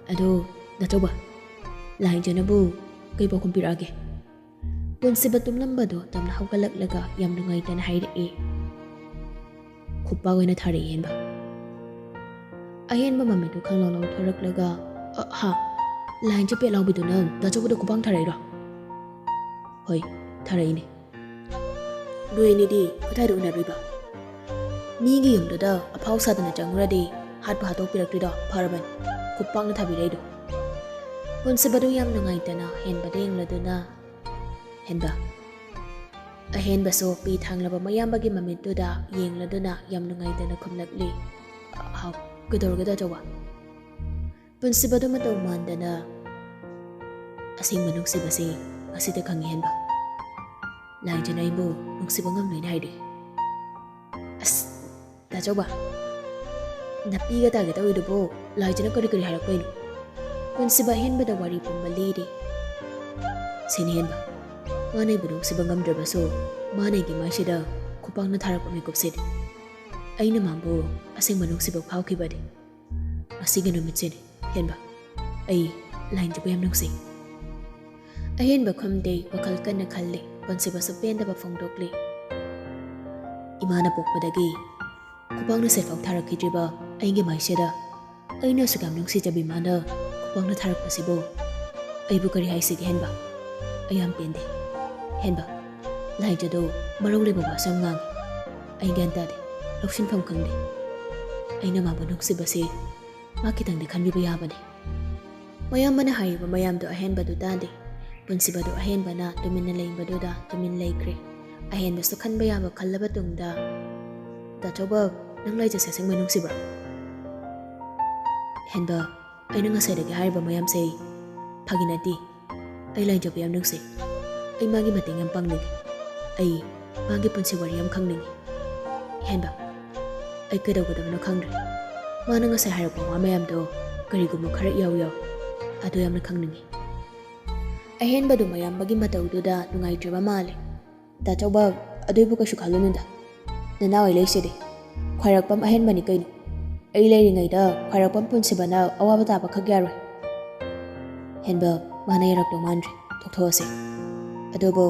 ꯑꯗꯣ, ꯗꯥꯆꯧꯕ, ꯂꯥꯏꯟꯖꯣꯏꯅꯕꯨ ꯀꯩ ꯄꯥꯎꯈꯨꯝ ꯄꯤꯔꯛꯑꯒꯦ?" ꯄꯨꯟꯁꯤꯕ ꯇꯨꯝꯂꯝꯕꯗꯣ ꯇꯞꯅ ꯍꯧꯒꯠꯂꯛꯂꯒ ꯌꯥꯝ ꯅꯨꯡꯉꯥꯏꯇꯅ ꯍꯥꯏꯔꯛꯏ, "ꯈꯨꯄꯥꯛ ꯑꯣꯏꯅ ꯊꯥꯔꯛꯏ ꯍꯦꯟꯕ꯫" ꯑꯍꯦꯟꯕ ꯃꯃꯤꯠꯇꯨ ꯈꯪꯂꯥꯎ ꯂꯥꯎꯊꯣꯔꯛꯂꯒ, "ꯑ, ꯍꯥ? ꯂꯥꯏꯟꯁꯦ ꯄꯦꯠ ꯂꯥꯎꯕꯤꯗꯨꯅ ꯗꯥꯆꯧꯕꯗ ꯈꯨꯄꯥꯛ ꯊꯥꯔꯛꯏꯔꯣ?" "ꯍꯣꯏ, ꯊꯥꯔꯛꯏꯅꯦ꯫" "ꯅꯣꯏ ꯑꯅꯤꯗꯤ ꯀꯗꯥꯏꯗ ꯎꯅꯔꯨꯏꯕ?" "ꯃꯤꯒꯤ ꯌꯨꯝꯗꯨꯗ ꯑꯐꯥꯎ ꯁꯥꯗꯅ ꯆꯪꯉꯨꯔꯗꯤ ꯑꯠꯄ ꯍꯥꯠꯇꯣꯛꯄꯤꯔꯛꯇ꯭ꯔꯤꯗꯣ ꯐꯔꯕꯅꯤ, ꯈꯨꯄꯥꯛꯅ ꯊꯥꯕꯤꯔꯛꯏꯗꯣ꯫ ꯄꯨꯟꯁꯤꯕꯗꯨ ꯌꯥꯝ ꯅꯨꯡꯉꯥꯏꯇꯅ ꯍꯦꯟꯕꯗ ꯌꯦꯡꯂꯗꯨꯅ, "ꯍꯦꯟꯕ?" ꯑꯍꯦꯟꯕꯁꯨ ꯄꯤ ꯊꯥꯡꯂꯕ ꯃꯌꯥꯝꯕꯒꯤ ꯃꯃꯤꯠꯇꯨꯗ ꯌꯦꯡꯂꯗꯨꯅ ꯌꯥꯝ ꯅꯨꯡꯉꯥꯏꯇꯅ ꯈꯨꯝꯂꯛꯂꯤ, "ꯍꯥꯎ, ꯀꯩꯗꯧꯔꯒꯦ ꯇꯥꯆꯧꯕ?" ꯄꯨꯟꯁꯤꯕꯗꯨ ꯃꯇꯧ ꯃꯥꯟꯗꯅ, "ꯑꯁꯦꯡꯕ ꯅꯨꯡꯁꯤꯕꯁꯤ ꯉꯁꯤꯗ ꯈꯪꯉꯤ ꯍꯦꯟꯕ꯫ ꯂꯥꯏꯖꯅ ꯑꯩꯕꯨ ꯅꯨꯡꯁꯤꯕ ꯉꯝꯂꯣꯏꯅ ꯍꯥꯏꯔꯤ꯫" "ꯑꯁ, ꯇꯥꯆꯧꯕ, ꯅꯥꯄꯤꯒ ꯇꯥꯒꯦ ꯇꯧꯔꯤꯗꯨꯕꯨ ꯂꯥꯏꯖꯅ ꯀꯔꯤ ꯀꯔꯤ ꯍꯥꯏꯔꯛꯄꯩꯅꯣ?" ꯄꯨꯟꯁꯤꯕ ꯑꯍꯦꯟꯕꯗ ꯋꯥꯔꯤ ꯄꯨꯝꯕ ꯂꯤꯔꯤ꯫ "ꯁꯤꯅꯤ ꯍꯦꯟꯕ, ꯃꯥꯅ ꯑꯩꯕꯨ ꯅꯨꯡꯁꯤꯕ ꯉꯝꯗ꯭ꯔꯕꯁꯨ ꯃꯥꯅ ꯑꯩꯒꯤ ꯃꯥꯏꯁꯤꯗ ꯈꯨꯄꯥꯛꯅ ꯊꯥꯔꯛꯄ ꯃꯤꯀꯨꯞꯁꯤꯅꯤ꯫ ꯑꯩꯅ ꯃꯥꯕꯨ ꯑꯁꯦꯡꯕ ꯅꯨꯡꯁꯤꯕ ꯐꯥꯎꯈꯤꯕꯗꯤ ꯉꯁꯤꯒꯤ ꯅꯨꯃꯤꯠꯁꯤꯅꯤ ꯍꯦꯟꯕ꯫ ꯑꯩ ꯂꯥꯏꯟꯖꯕꯨ ꯌꯥꯝ ꯅꯨꯡꯁꯤ꯫" ꯑꯍꯦꯟꯕ ꯈꯨꯝꯗꯦ, ꯋꯥꯈꯜ ꯀꯟꯅ ꯈꯜꯂꯤ꯫ ꯄꯨꯟꯁꯤꯕꯁꯨ ꯄꯦꯟꯗꯕ ꯐꯣꯡꯗꯣꯛꯂꯤ꯫ "ꯏꯃꯥꯅ ꯄꯣꯛꯄꯗꯒꯤ ꯈꯨꯄꯥꯛꯅ ꯁꯤꯠꯐꯥꯎ ꯊꯥꯔꯛꯈꯤꯗ꯭ꯔꯤꯕ ꯑꯩꯒꯤ ꯃꯥꯏꯁꯤꯗ ꯑꯩꯅ ꯑꯁꯨꯛ ꯌꯥꯝ ꯅꯨꯡꯁꯤꯖꯕꯤ ꯃꯥꯅ ꯈꯨꯄꯥꯛꯅ ꯊꯥꯔꯛꯄꯁꯤꯕꯨ ꯑꯩꯕꯨ ꯀꯔꯤ ꯍꯥꯏꯁꯤꯒꯦ ꯍꯦꯟꯕ? ꯑꯩ ꯌꯥꯝ ꯄꯦꯟꯗꯦ ꯍꯦꯟꯕ꯫ ꯂꯥꯏꯖꯗꯣ ꯃꯔꯧ ꯂꯩꯕ ꯋꯥꯁꯨ ꯌꯥꯝ ꯉꯥꯡꯉꯤ꯫ ꯑꯩ ꯒ꯭ꯌꯥꯟ ꯇꯥꯗꯦ, ꯂꯧꯁꯤꯟꯐꯝ ꯈꯪꯗꯦ꯫ ꯑꯩꯅ ꯃꯥꯕꯨ ꯅꯨꯡꯁꯤꯕꯁꯦ ꯃꯥ ꯈꯤꯇꯪꯗꯤ ꯈꯟꯕꯤꯕ ꯌꯥꯕꯅꯤ꯫" ꯃꯌꯥꯝꯕꯅ ꯍꯥꯏꯔꯤꯕ ꯃꯌꯥꯝꯗꯣ ꯑꯍꯦꯟꯕꯗꯨ ꯇꯥꯗꯦ꯫ ꯄꯨꯟꯁꯤꯕꯗꯨ ꯑꯍꯦꯟꯕꯅ ꯇꯨꯃꯤꯟꯅ ꯂꯩꯕꯗꯨꯗ ꯇꯨꯃꯤꯟ ꯂꯩꯈ꯭ꯔꯦ꯫ ꯑꯍꯦꯟꯕꯁꯨ ꯈꯟꯕ ꯌꯥꯕ ꯈꯜꯂꯕ ꯇꯨꯡꯗ, "ꯇꯥꯆꯧꯕ, ꯅꯪ ꯂꯥꯏꯖꯁꯦ ꯑꯁꯦꯡꯕ ꯅꯨꯡꯁꯤꯕ꯭ꯔꯥ?" "ꯍꯦꯟꯕ, ꯑꯩꯅ ꯉꯁꯥꯏꯗꯒꯤ ꯍꯥꯏꯔꯤꯕ ꯃꯌꯥꯝꯁꯦ ꯐꯥꯒꯤ ꯅꯠꯇꯦ꯫ ꯑꯩ ꯂꯥꯏꯖꯕꯨ ꯌꯥꯝ ꯅꯨꯡꯁꯤ꯫ ꯑꯩ ꯃꯥꯒꯤ ꯃꯇꯦꯡ ꯌꯥꯝ ꯄꯥꯡꯅꯤꯡꯉꯤ꯫ ꯑꯩ ꯃꯥꯒꯤ ꯄꯨꯟꯁꯤ ꯋꯥꯔꯤ ꯌꯥꯝ ꯈꯪꯅꯤꯡꯉꯤ꯫ ꯍꯦꯟꯕ, ꯑꯩ ꯀꯩꯗꯧꯒꯗꯕꯅꯣ ꯈꯪꯗ꯭ꯔꯦ꯫ ꯃꯥꯅ ꯉꯁꯥꯏ ꯍꯥꯏꯔꯛꯄ ꯋꯥ ꯃꯌꯥꯝꯗꯣ ꯀꯔꯤꯒꯨꯝꯕ ꯈꯔ ꯏꯌꯥꯎ ꯌꯥꯎ꯫ ꯑꯗꯨ ꯌꯥꯝꯅ ꯈꯪꯅꯤꯡꯉꯤ꯫" ꯑꯍꯦꯟꯕꯗꯨ ꯃꯌꯥꯝꯕꯒꯤ ꯃꯇꯧꯗꯨꯗ ꯅꯨꯡꯉꯥꯏꯇ꯭ꯔꯕ ꯃꯥꯜꯂꯦ꯫ "ꯇꯥꯆꯧꯕ, ꯑꯗꯨꯏꯕꯨ ꯀꯩꯁꯨ ꯈꯜꯂꯨꯅꯨꯗ꯫ ꯅꯅꯥꯎ ꯑꯩ ꯂꯩꯁꯤꯗꯤ꯫ ꯈ꯭ꯋꯥꯏꯔꯥꯛꯄꯝ ꯑꯍꯦꯟꯕꯅꯤ ꯀꯩꯅꯣ꯫ ꯑꯩ ꯂꯩꯔꯤꯉꯩꯗ ꯈ꯭ꯋꯥꯏꯔꯥꯛꯄꯝ ꯄꯨꯟꯁꯤꯕꯅ ꯑꯋꯥꯕ ꯇꯥꯕ ꯈꯛ ꯌꯥꯔꯣꯏ꯫" "ꯍꯦꯟꯕ, ꯃꯥꯅ ꯌꯥꯔꯛꯇꯧ ꯃꯥꯟꯗ꯭ꯔꯦ꯫ ꯇꯣꯛꯊꯣꯛꯑꯁꯦ꯫ ꯑꯗꯨꯕꯨ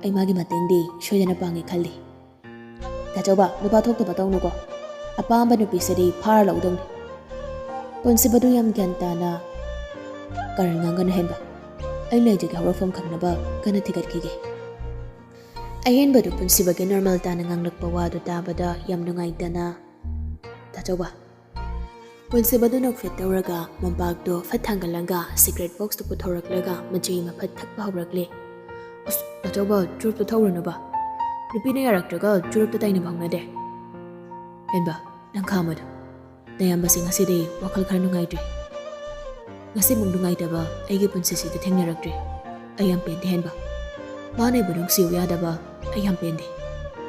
ꯑꯩ ꯃꯥꯒꯤ ꯃꯇꯦꯡꯗꯤ ꯁꯣꯏꯗꯅ ꯄꯥꯡꯉꯦ ꯈꯜꯂꯤ꯫" "ꯇꯥꯆꯧꯕ, ꯅꯨꯄꯥ ꯊꯣꯛꯇꯕ ꯇꯧꯅꯨꯀꯣ꯫ ꯑꯄꯥꯝꯕ ꯅꯨꯄꯤꯁꯤꯗꯤ ꯐꯥꯔ ꯂꯧꯗꯧꯅꯤ꯫" ꯄꯨꯟꯁꯤꯕꯗꯨ ꯌꯥꯝ ꯒ꯭ꯌꯥꯟ ꯇꯥꯅ, "ꯀꯔꯟ ꯉꯥꯡꯒꯅꯨ ꯍꯦꯟꯕ꯫ ꯑꯩ ꯂꯥꯏꯖꯒꯤ ꯍꯧꯔꯛꯐꯝ ꯈꯪꯅꯕ ꯀꯟꯅ ꯊꯤꯒꯠꯈꯤꯒꯦ꯫" ꯑꯍꯦꯟꯕꯗꯨ ꯄꯨꯟꯁꯤꯕꯒꯤ ꯅꯣꯔꯃꯦꯜ ꯇꯥꯅ ꯉꯥꯡꯂꯛꯄ ꯋꯥꯗꯨ ꯇꯥꯕꯗ ꯌꯥꯝ ꯅꯨꯡꯉꯥꯏꯇꯅ, "ꯇꯥꯆꯧꯕ, ꯄꯨꯟꯁꯤꯕꯗꯨ ꯅꯣꯛꯐꯦꯠ ꯇꯧꯔꯒ ꯃꯣꯝꯄꯥꯛꯇꯣ ꯐꯠ ꯊꯥꯡꯒꯠꯂꯒ ꯁꯤꯒꯔꯦꯠ ꯕꯣꯛꯁꯇꯨ ꯄꯨꯊꯣꯔꯛꯂꯒ ꯃꯆꯦ ꯑꯃ ꯐꯠ ꯊꯛꯄ ꯍꯧꯔꯛꯂꯦ꯫ ꯑꯁ, ꯑꯆꯧꯕ, ꯆꯨꯔꯨꯞꯇꯣ ꯊꯧꯔꯨꯅꯨꯕ꯫ ꯅꯨꯄꯤꯅ ꯌꯥꯔꯛꯇ꯭ꯔꯒ ꯆꯨꯔꯨꯞꯇ ꯇꯥꯏꯅꯕ ꯍꯧꯅꯗꯦ꯫ ꯍꯦꯟꯕ, ꯅꯪ ꯈꯥꯝꯃꯗꯣ꯫ ꯅꯌꯥꯝꯕꯁꯤ ꯉꯁꯤꯗꯤ ꯋꯥꯈꯜ ꯈꯔ ꯅꯨꯡꯉꯥꯏꯇ꯭ꯔꯤ꯫ ꯉꯁꯤꯃꯨꯛ ꯅꯨꯡꯉꯥꯏꯇꯕ ꯑꯩꯒꯤ ꯄꯨꯟꯁꯤꯁꯤꯗ ꯊꯦꯡꯅꯔꯛꯇ꯭ꯔꯤ꯫ ꯑꯩ ꯌꯥꯝ ꯄꯦꯟꯗꯦ ꯍꯦꯟꯕ꯫ ꯃꯥꯅ ꯑꯩꯕꯨ ꯅꯨꯡꯁꯤꯌꯨ ꯌꯥꯗꯕ ꯑꯩ ꯌꯥꯝ ꯄꯦꯟꯗꯦ꯫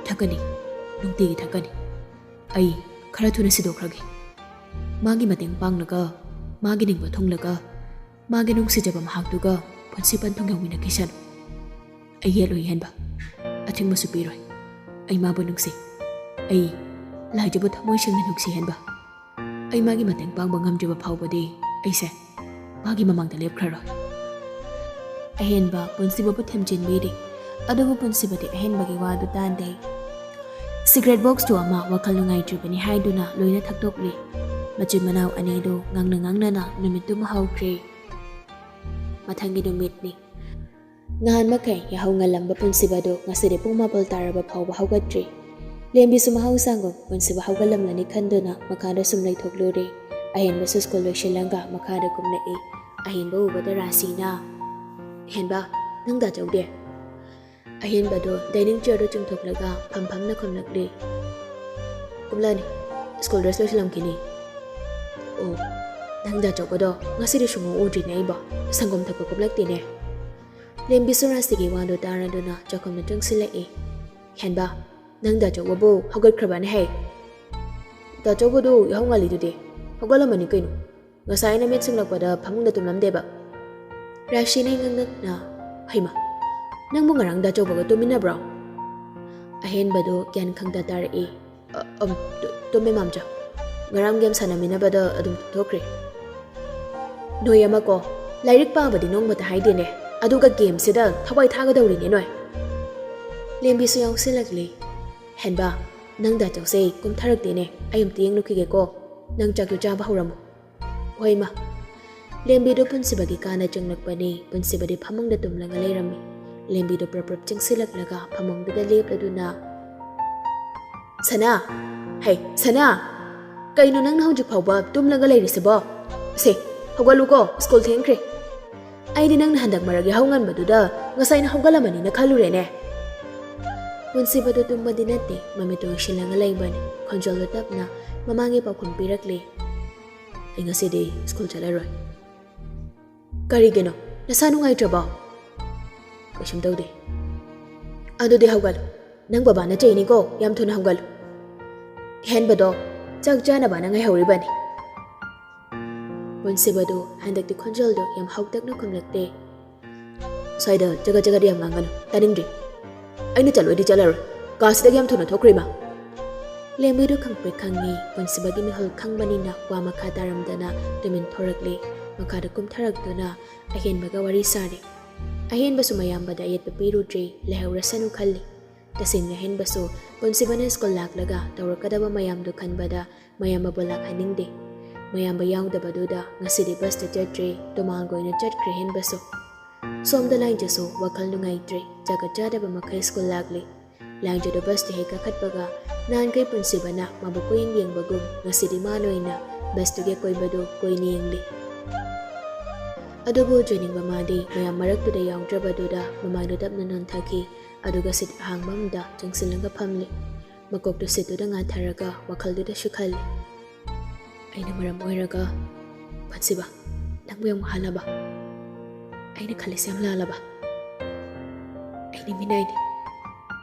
ꯊꯛꯀꯅꯤ, ꯅꯨꯡꯇꯤꯒꯤ ꯊꯛꯀꯅꯤ꯫ ꯑꯩ ꯈꯔ ꯊꯨꯅ ꯁꯤꯗꯣꯛꯈ꯭ꯔꯒꯦ꯫ ꯃꯥꯒꯤ ꯃꯇꯦꯡ ꯄꯥꯡꯂꯒ, ꯃꯥꯒꯤ ꯅꯤꯡꯕ ꯊꯨꯡꯂꯒ, ꯃꯥꯒꯤ ꯅꯨꯡꯁꯤꯖꯕ ꯃꯍꯥꯛꯇꯨꯒ ꯄꯨꯟꯁꯤ ꯄꯟꯊꯨꯡ ꯌꯧꯃꯤꯟꯅꯈꯤꯁꯅꯨ꯫ ꯑꯩ ꯌꯦꯠꯂꯣꯏ ꯍꯦꯟꯕ꯫ ꯑꯊꯤꯡꯕꯁꯨ ꯄꯤꯔꯣꯏ꯫ ꯑꯩ ꯃꯥꯕꯨ ꯅꯨꯡꯁꯤ꯫ ꯑꯩ ꯂꯥꯏꯖꯕꯨ ꯊꯃꯣꯏ ꯁꯦꯡꯅ ꯅꯨꯡꯁꯤ ꯍꯦꯟꯕ꯫ ꯑꯩ ꯃꯥꯒꯤ ꯃꯇꯦꯡ ꯄꯥꯡꯕ ꯉꯝꯗ꯭ꯔꯤꯕ ꯐꯥꯎꯕꯗꯤ ꯑꯩꯁꯦ ꯃꯥꯒꯤ ꯃꯃꯥꯡꯗ ꯂꯦꯞꯈ꯭ꯔꯔꯣꯏ꯫ ꯑꯍꯦꯟꯕ ꯄꯨꯟꯁꯤꯕꯕꯨ ꯊꯦꯝꯖꯤꯟꯕꯤꯔꯤ꯫ ꯑꯗꯨꯕꯨ ꯄꯨꯟꯁꯤꯕꯗꯤ ꯑꯍꯦꯟꯕꯒꯤ ꯋꯥꯗꯨ ꯇꯥꯗꯦ꯫ ꯁꯤꯒꯔꯦꯠ ꯕꯣꯛꯁꯇꯨ ꯑꯃ ꯋꯥꯈꯜ ꯅꯨꯡꯉꯥꯏꯇ꯭ꯔꯤꯕꯅꯤ ꯍꯥꯏꯗꯨꯅ ꯂꯣꯏꯅ ꯊꯛꯇꯣꯛꯂꯤ꯫ ꯃꯆꯤꯟ ꯃꯅꯥꯎ ꯑꯅꯤꯗꯨ ꯉꯥꯡꯅ ꯉꯥꯡꯅꯅ ꯅꯨꯃꯤꯠꯇꯨꯃ ꯍꯧꯈ꯭ꯔꯦ꯫ ꯃꯊꯪꯒꯤ ꯅꯨꯃꯤꯠꯅꯤ꯫ ꯅꯍꯥꯟ ꯃꯈꯩ ꯌꯥꯍꯧ ꯉꯜꯂꯝꯕ ꯄꯨꯟꯁꯤꯕꯗꯨ ꯉꯁꯤꯗꯤ ꯄꯨꯡ ꯃꯥꯄꯜ ꯇꯥꯔꯕ ꯐꯥꯎꯕ ꯍꯧꯒꯠꯇ꯭ꯔꯤ꯫ ꯂꯦꯝꯕꯤꯁꯨ ꯃꯍꯧꯁꯥꯒꯨꯝ ꯄꯨꯟꯁꯤꯕ ꯍꯧꯒꯠꯂꯝꯂꯅꯤ ꯈꯟꯗꯨꯅ ꯃꯈꯥꯗ ꯁꯨꯝ ꯂꯩꯊꯣꯛꯂꯨꯔꯦ꯫ ꯑꯍꯦꯟꯕꯁꯨ ꯁ꯭ꯀꯨꯜ ꯂꯣꯏꯁꯤꯜꯂꯒ ꯃꯈꯥꯗ ꯀꯨꯝꯂꯛꯏ꯫ ꯑꯍꯦꯟꯕ ꯎꯕꯗ ꯔꯥꯁꯤꯅ, "ꯍꯦꯟꯕ, ꯅꯪ ꯗꯥ ꯆꯧꯗꯦ?" ꯑꯍꯦꯟꯕꯗꯣ ꯗꯥꯏꯅꯤꯡ ꯆꯤꯌꯔꯗ ꯆꯤꯡꯊꯣꯛꯂꯒ ꯐꯝ ꯐꯝꯅ ꯈꯨꯝꯂꯛꯂꯦ꯫ "ꯀꯨꯝꯂꯛꯑꯅꯤ, ꯁ꯭ꯀꯨꯜ ꯗ꯭ꯔꯦꯁ ꯂꯣꯏꯁꯤꯜꯂꯝꯈꯤꯅꯤ꯫" "ꯑꯣ, ꯅꯪ ꯗꯥ ꯆꯧꯕꯗꯣ ꯉꯁꯤꯗꯤ ꯁꯨꯡꯎ ꯎꯗ꯭ꯔꯤꯅꯦ ꯑꯩꯕꯣ, ꯁꯪꯒꯣꯝ ꯊꯛꯄ ꯀꯨꯝꯂꯛꯇꯦꯅꯦ꯫" ꯂꯦꯝꯕꯤꯁꯨ ꯔꯥꯁꯤꯒꯤ ꯋꯥꯗꯣ ꯇꯥꯔꯗꯨꯅ ꯆꯥꯛꯈꯨꯝꯗ ꯆꯪꯁꯤꯜꯂꯛꯏ꯫ "ꯍꯦꯟꯕ, ꯅꯪ ꯗꯥ ꯆꯧꯕꯕꯨ ꯍꯧꯒꯠꯈ꯭ꯔꯕꯅꯦ ꯍꯦ?" "ꯗꯥ ꯆꯧꯕꯗꯨ ꯌꯥꯍꯧ ꯉꯜꯂꯤꯗꯨꯗꯤ?" "ꯍꯧꯒꯠꯂꯝꯃꯅꯤ ꯀꯩꯅꯣ꯫ ꯉꯁꯥꯏ ꯑꯩꯅ ꯃꯤꯠ ꯁꯤꯡꯂꯛꯄꯗ ꯐꯃꯨꯡꯗ ꯇꯨꯝꯂꯝꯗꯦꯕ꯫" ꯔꯥꯁꯤꯅ ꯏꯉꯛ ꯉꯛꯅ, "ꯍꯩꯃ, ꯅꯪꯕꯨ ꯉꯔꯥꯡ ꯗꯥ ꯆꯧꯕꯒ ꯇꯨꯝꯃꯤꯟꯅꯕ꯭ꯔꯣ?" ꯑꯍꯦꯟꯕꯗꯨ ꯒ꯭ꯌꯥꯟ ꯈꯪꯗ ꯇꯥꯔꯛꯏ꯫ "ꯑ, ꯑꯝ, ꯇꯨ-, ꯇꯨꯝꯃꯦ ꯃꯥꯝꯆꯥ꯫ ꯉꯔꯥꯡ ꯒꯦꯝ ꯁꯥꯟꯅꯃꯤꯟꯅꯕꯗ ꯑꯗꯨꯝ ꯇꯨꯝꯊꯣꯛꯈ꯭ꯔꯦ꯫" "ꯅꯣꯏ ꯑꯃꯀꯣ, ꯂꯥꯏꯔꯤꯛ ꯄꯥꯕꯗꯤ ꯅꯣꯡꯃꯇ ꯍꯥꯏꯗꯦꯅꯦ, ꯑꯗꯨꯒ ꯒꯦꯝꯁꯤꯗ ꯊꯋꯥꯏ ꯊꯥꯒꯗꯧꯔꯤꯅꯦ ꯅꯣꯏ꯫" ꯂꯦꯝꯕꯤꯁꯨ ꯌꯥꯎꯁꯤꯜꯂꯛꯂꯤ꯫ "ꯍꯦꯟꯕ, ꯅꯪ ꯗꯥ ꯆꯧꯁꯦ ꯀꯨꯝꯊꯔꯛꯇꯦꯅꯦ, ꯑꯩ ꯑꯝꯇ ꯌꯦꯡꯂꯨꯈꯤꯒꯦꯀꯣ꯫ ꯅꯪ ꯆꯥꯛꯇꯨ ꯆꯥꯕ ꯍꯧꯔꯝꯃꯨ꯫" "ꯍꯣꯏ, ꯏꯃꯥ꯫" ꯂꯦꯝꯕꯤꯗꯨ ꯄꯨꯟꯁꯤꯕꯒꯤ ꯀꯥꯅ ꯆꯪꯂꯛꯄꯅꯤ꯫ ꯄꯨꯟꯁꯤꯕꯗꯤ ꯐꯃꯨꯡꯗ ꯇꯨꯝꯂꯒ ꯂꯩꯔꯝꯃꯤ꯫ ꯂꯦꯝꯕꯤꯗꯨ ꯄ꯭ꯔꯞ ꯄ꯭ꯔꯞ ꯆꯪꯁꯤꯜꯂꯛꯂꯒ ꯐꯃꯨꯡꯗꯨꯗ ꯂꯦꯞꯂꯗꯨꯅ, "ꯁꯅꯥ! ꯍꯩ, ꯁꯅꯥ!" ꯀꯩꯅꯣ ꯅꯪꯅ ꯍꯧꯖꯤꯛ ꯐꯥꯎꯕ ꯇꯨꯝꯂꯒ ꯂꯩꯔꯤꯁꯤꯕꯣ? ꯁꯦ, ꯍꯧꯒꯠꯂꯨꯀꯣ, ꯁ꯭ꯀꯨꯜ ꯊꯦꯡꯈ꯭ꯔꯦ꯫ ꯑꯩꯗꯤ ꯅꯪꯅ ꯍꯟꯗꯛ ꯃꯔꯛ ꯌꯥꯍꯧ ꯉꯟꯕꯗꯨꯗ ꯉꯁꯥꯏꯅ ꯍꯧꯒꯠꯂꯝꯃꯅꯤꯅ ꯈꯜꯂꯨꯔꯦꯅꯦ꯫ ꯄꯨꯟꯁꯤꯕꯗꯨ ꯇꯨꯝꯕꯗꯤ ꯅꯠꯇꯦ, ꯃꯃꯤꯠꯇꯨ ꯎꯏꯁꯤꯜꯂꯒ ꯂꯩꯕꯅꯤ꯫ ꯈꯣꯟꯖꯦꯜꯗꯨ ꯇꯞꯅ ꯃꯃꯥꯡꯒꯤ ꯄꯥꯎꯈꯨꯝ ꯄꯤꯔꯛꯂꯤ꯫ "ꯑꯩ ꯉꯁꯤꯗꯤ ꯁ꯭ꯀꯨꯜ ꯆꯠꯂꯔꯣꯏ"꯫ "ꯀꯔꯤꯒꯤꯅꯣ? ꯅꯁꯥ ꯅꯨꯡꯉꯥꯏꯇ꯭ꯔꯕꯣ?" "ꯀꯩꯁꯨꯝ ꯇꯧꯗꯦ"꯫ "ꯑꯗꯨꯗꯤ ꯍꯧꯒꯠꯂꯨ꯫ ꯅꯪ ꯕꯕꯥꯅ ꯆꯩꯅꯤꯀꯣ, ꯌꯥꯝ ꯊꯨꯅ ꯍꯧꯒꯠꯂꯨ"꯫ ꯍꯦꯟꯕꯗꯣ ꯆꯥꯛ ꯆꯥꯅꯕꯅ ꯉꯥꯏꯍꯧꯔꯤꯕꯅꯤ꯫ ꯄꯨꯟꯁꯤꯕꯗꯨ ꯍꯟꯗꯛꯇꯤ ꯈꯣꯟꯖꯦꯜꯗꯣ ꯌꯥꯝ ꯍꯥꯎꯇꯛꯅ ꯈꯨꯝꯂꯛꯇꯦ꯫ "ꯁ꯭ꯋꯥꯏꯗ ꯆꯒꯠ ꯆꯒꯠ ꯌꯥꯝ ꯉꯥꯡꯒꯅꯨ, ꯇꯥꯅꯤꯡꯗ꯭ꯔꯤ꯫ ꯑꯩꯅ ꯆꯠꯂꯣꯏꯗꯤ ꯆꯠꯂꯔꯣꯏ꯫ ꯀꯥꯁꯤꯗꯒꯤ ꯌꯥꯝ ꯊꯨꯅ ꯊꯣꯛꯈ꯭ꯔꯣ ꯏꯃꯥ"꯫ ꯂꯦꯝꯕꯤꯗꯨ ꯈꯪꯄ꯭ꯔꯦꯛ ꯈꯪꯉꯤ꯫ ꯄꯨꯟꯁꯤꯕꯒꯤ ꯃꯤꯍꯨꯜ ꯈꯪꯕꯅꯤꯅ ꯋꯥ ꯃꯈꯥ ꯇꯥꯔꯝꯗꯅ ꯇꯨꯃꯤꯟ ꯊꯣꯔꯛꯂꯦ꯫ ꯃꯈꯥꯗ ꯀꯨꯝꯊꯔꯛꯇꯨꯅ ꯑꯍꯦꯟꯕꯒ ꯋꯥꯔꯤ ꯁꯥꯔꯦ꯫ ꯑꯍꯦꯟꯕꯁꯨ ꯃꯌꯥꯝꯕꯗ ꯑꯌꯦꯠꯄ ꯄꯤꯔꯨꯗ꯭ꯔꯦ, ꯂꯩꯍꯧꯔꯁꯅꯨ ꯈꯜꯂꯤ꯫ ꯇꯁꯦꯡꯅ ꯑꯍꯦꯟꯕꯁꯨ ꯄꯨꯟꯁꯤꯕꯅ ꯁ꯭ꯀꯨꯜ ꯂꯥꯛꯂꯒ ꯇꯧꯔꯛꯀꯗꯕ ꯃꯌꯥꯝꯗꯨ ꯈꯟꯕꯗ ꯃꯌꯥꯝꯕꯕꯨ ꯂꯥꯛꯍꯟꯅꯤꯡꯗꯦ꯫ ꯃꯌꯥꯝꯕ ꯌꯥꯎꯗꯕꯗꯨꯗ ꯉꯁꯤꯗꯤ ꯕꯁꯇ ꯆꯠꯇ꯭ꯔꯦ, ꯇꯣꯃꯥꯡꯒ ꯑꯣꯏꯅ ꯆꯠꯈ꯭ꯔꯦ ꯍꯦꯟꯕꯁꯨ꯫ ꯁꯣꯝꯗ ꯂꯥꯏꯖꯁꯨ ꯋꯥꯈꯜ ꯅꯨꯡꯉꯥꯏꯇ꯭ꯔꯦ, ꯆꯥꯒ ꯆꯥꯗꯕ ꯃꯈꯩ ꯁ꯭ꯀꯨꯜ ꯂꯥꯛꯂꯤ꯫ ꯂꯥꯏꯖꯗꯨ ꯕꯁꯇ ꯍꯦꯛ ꯀꯥꯈꯠꯄꯒ ꯅꯍꯥꯟꯈꯩ ꯄꯨꯟꯁꯤꯕꯅ ꯃꯥꯕꯨ ꯀꯣꯏꯌꯦꯡ ꯌꯦꯡꯕꯒꯨꯝ ꯉꯁꯤꯗꯤ ꯃꯥꯅ ꯑꯣꯏꯅ ꯕꯁꯇꯨꯒꯤ ꯑꯀꯣꯏꯕꯗꯨ ꯀꯣꯏꯅ ꯌꯦꯡꯂꯤ꯫ ꯑꯗꯨꯕꯨ ꯖꯣꯏꯅꯤꯡꯕ ꯃꯥꯗꯤ ꯃꯌꯥꯝ ꯃꯔꯛꯇꯨꯗ ꯌꯥꯎꯗ꯭ꯔꯕꯗꯨꯗ ꯃꯃꯥꯏꯗꯨ ꯇꯞꯅ ꯅꯣꯟꯊꯈꯤ, ꯑꯗꯨꯒ ꯁꯤꯠ ꯑꯍꯥꯡꯕ ꯑꯃꯗ ꯆꯪꯁꯤꯜꯂꯒ ꯐꯝꯂꯤ꯫ ꯃꯀꯣꯛꯇꯨ ꯁꯤꯠꯇꯨꯗ ꯉꯥꯊꯔꯒ ꯋꯥꯈꯜꯗꯨꯗꯁꯨ ꯈꯜꯂꯤ꯫ "ꯑꯩꯅ ꯃꯔꯝ ꯑꯣꯏꯔꯒ ꯄꯨꯟꯁꯤꯕ, ꯅꯪꯕꯨ ꯌꯥꯝ ꯋꯥꯍꯜꯂꯕ? ꯑꯩꯅ ꯈꯜꯂꯤꯁꯦ ꯌꯥꯝ ꯂꯥꯜꯂꯕ? ꯑꯩꯗꯤ ꯃꯤꯅꯥꯏꯅꯤ꯫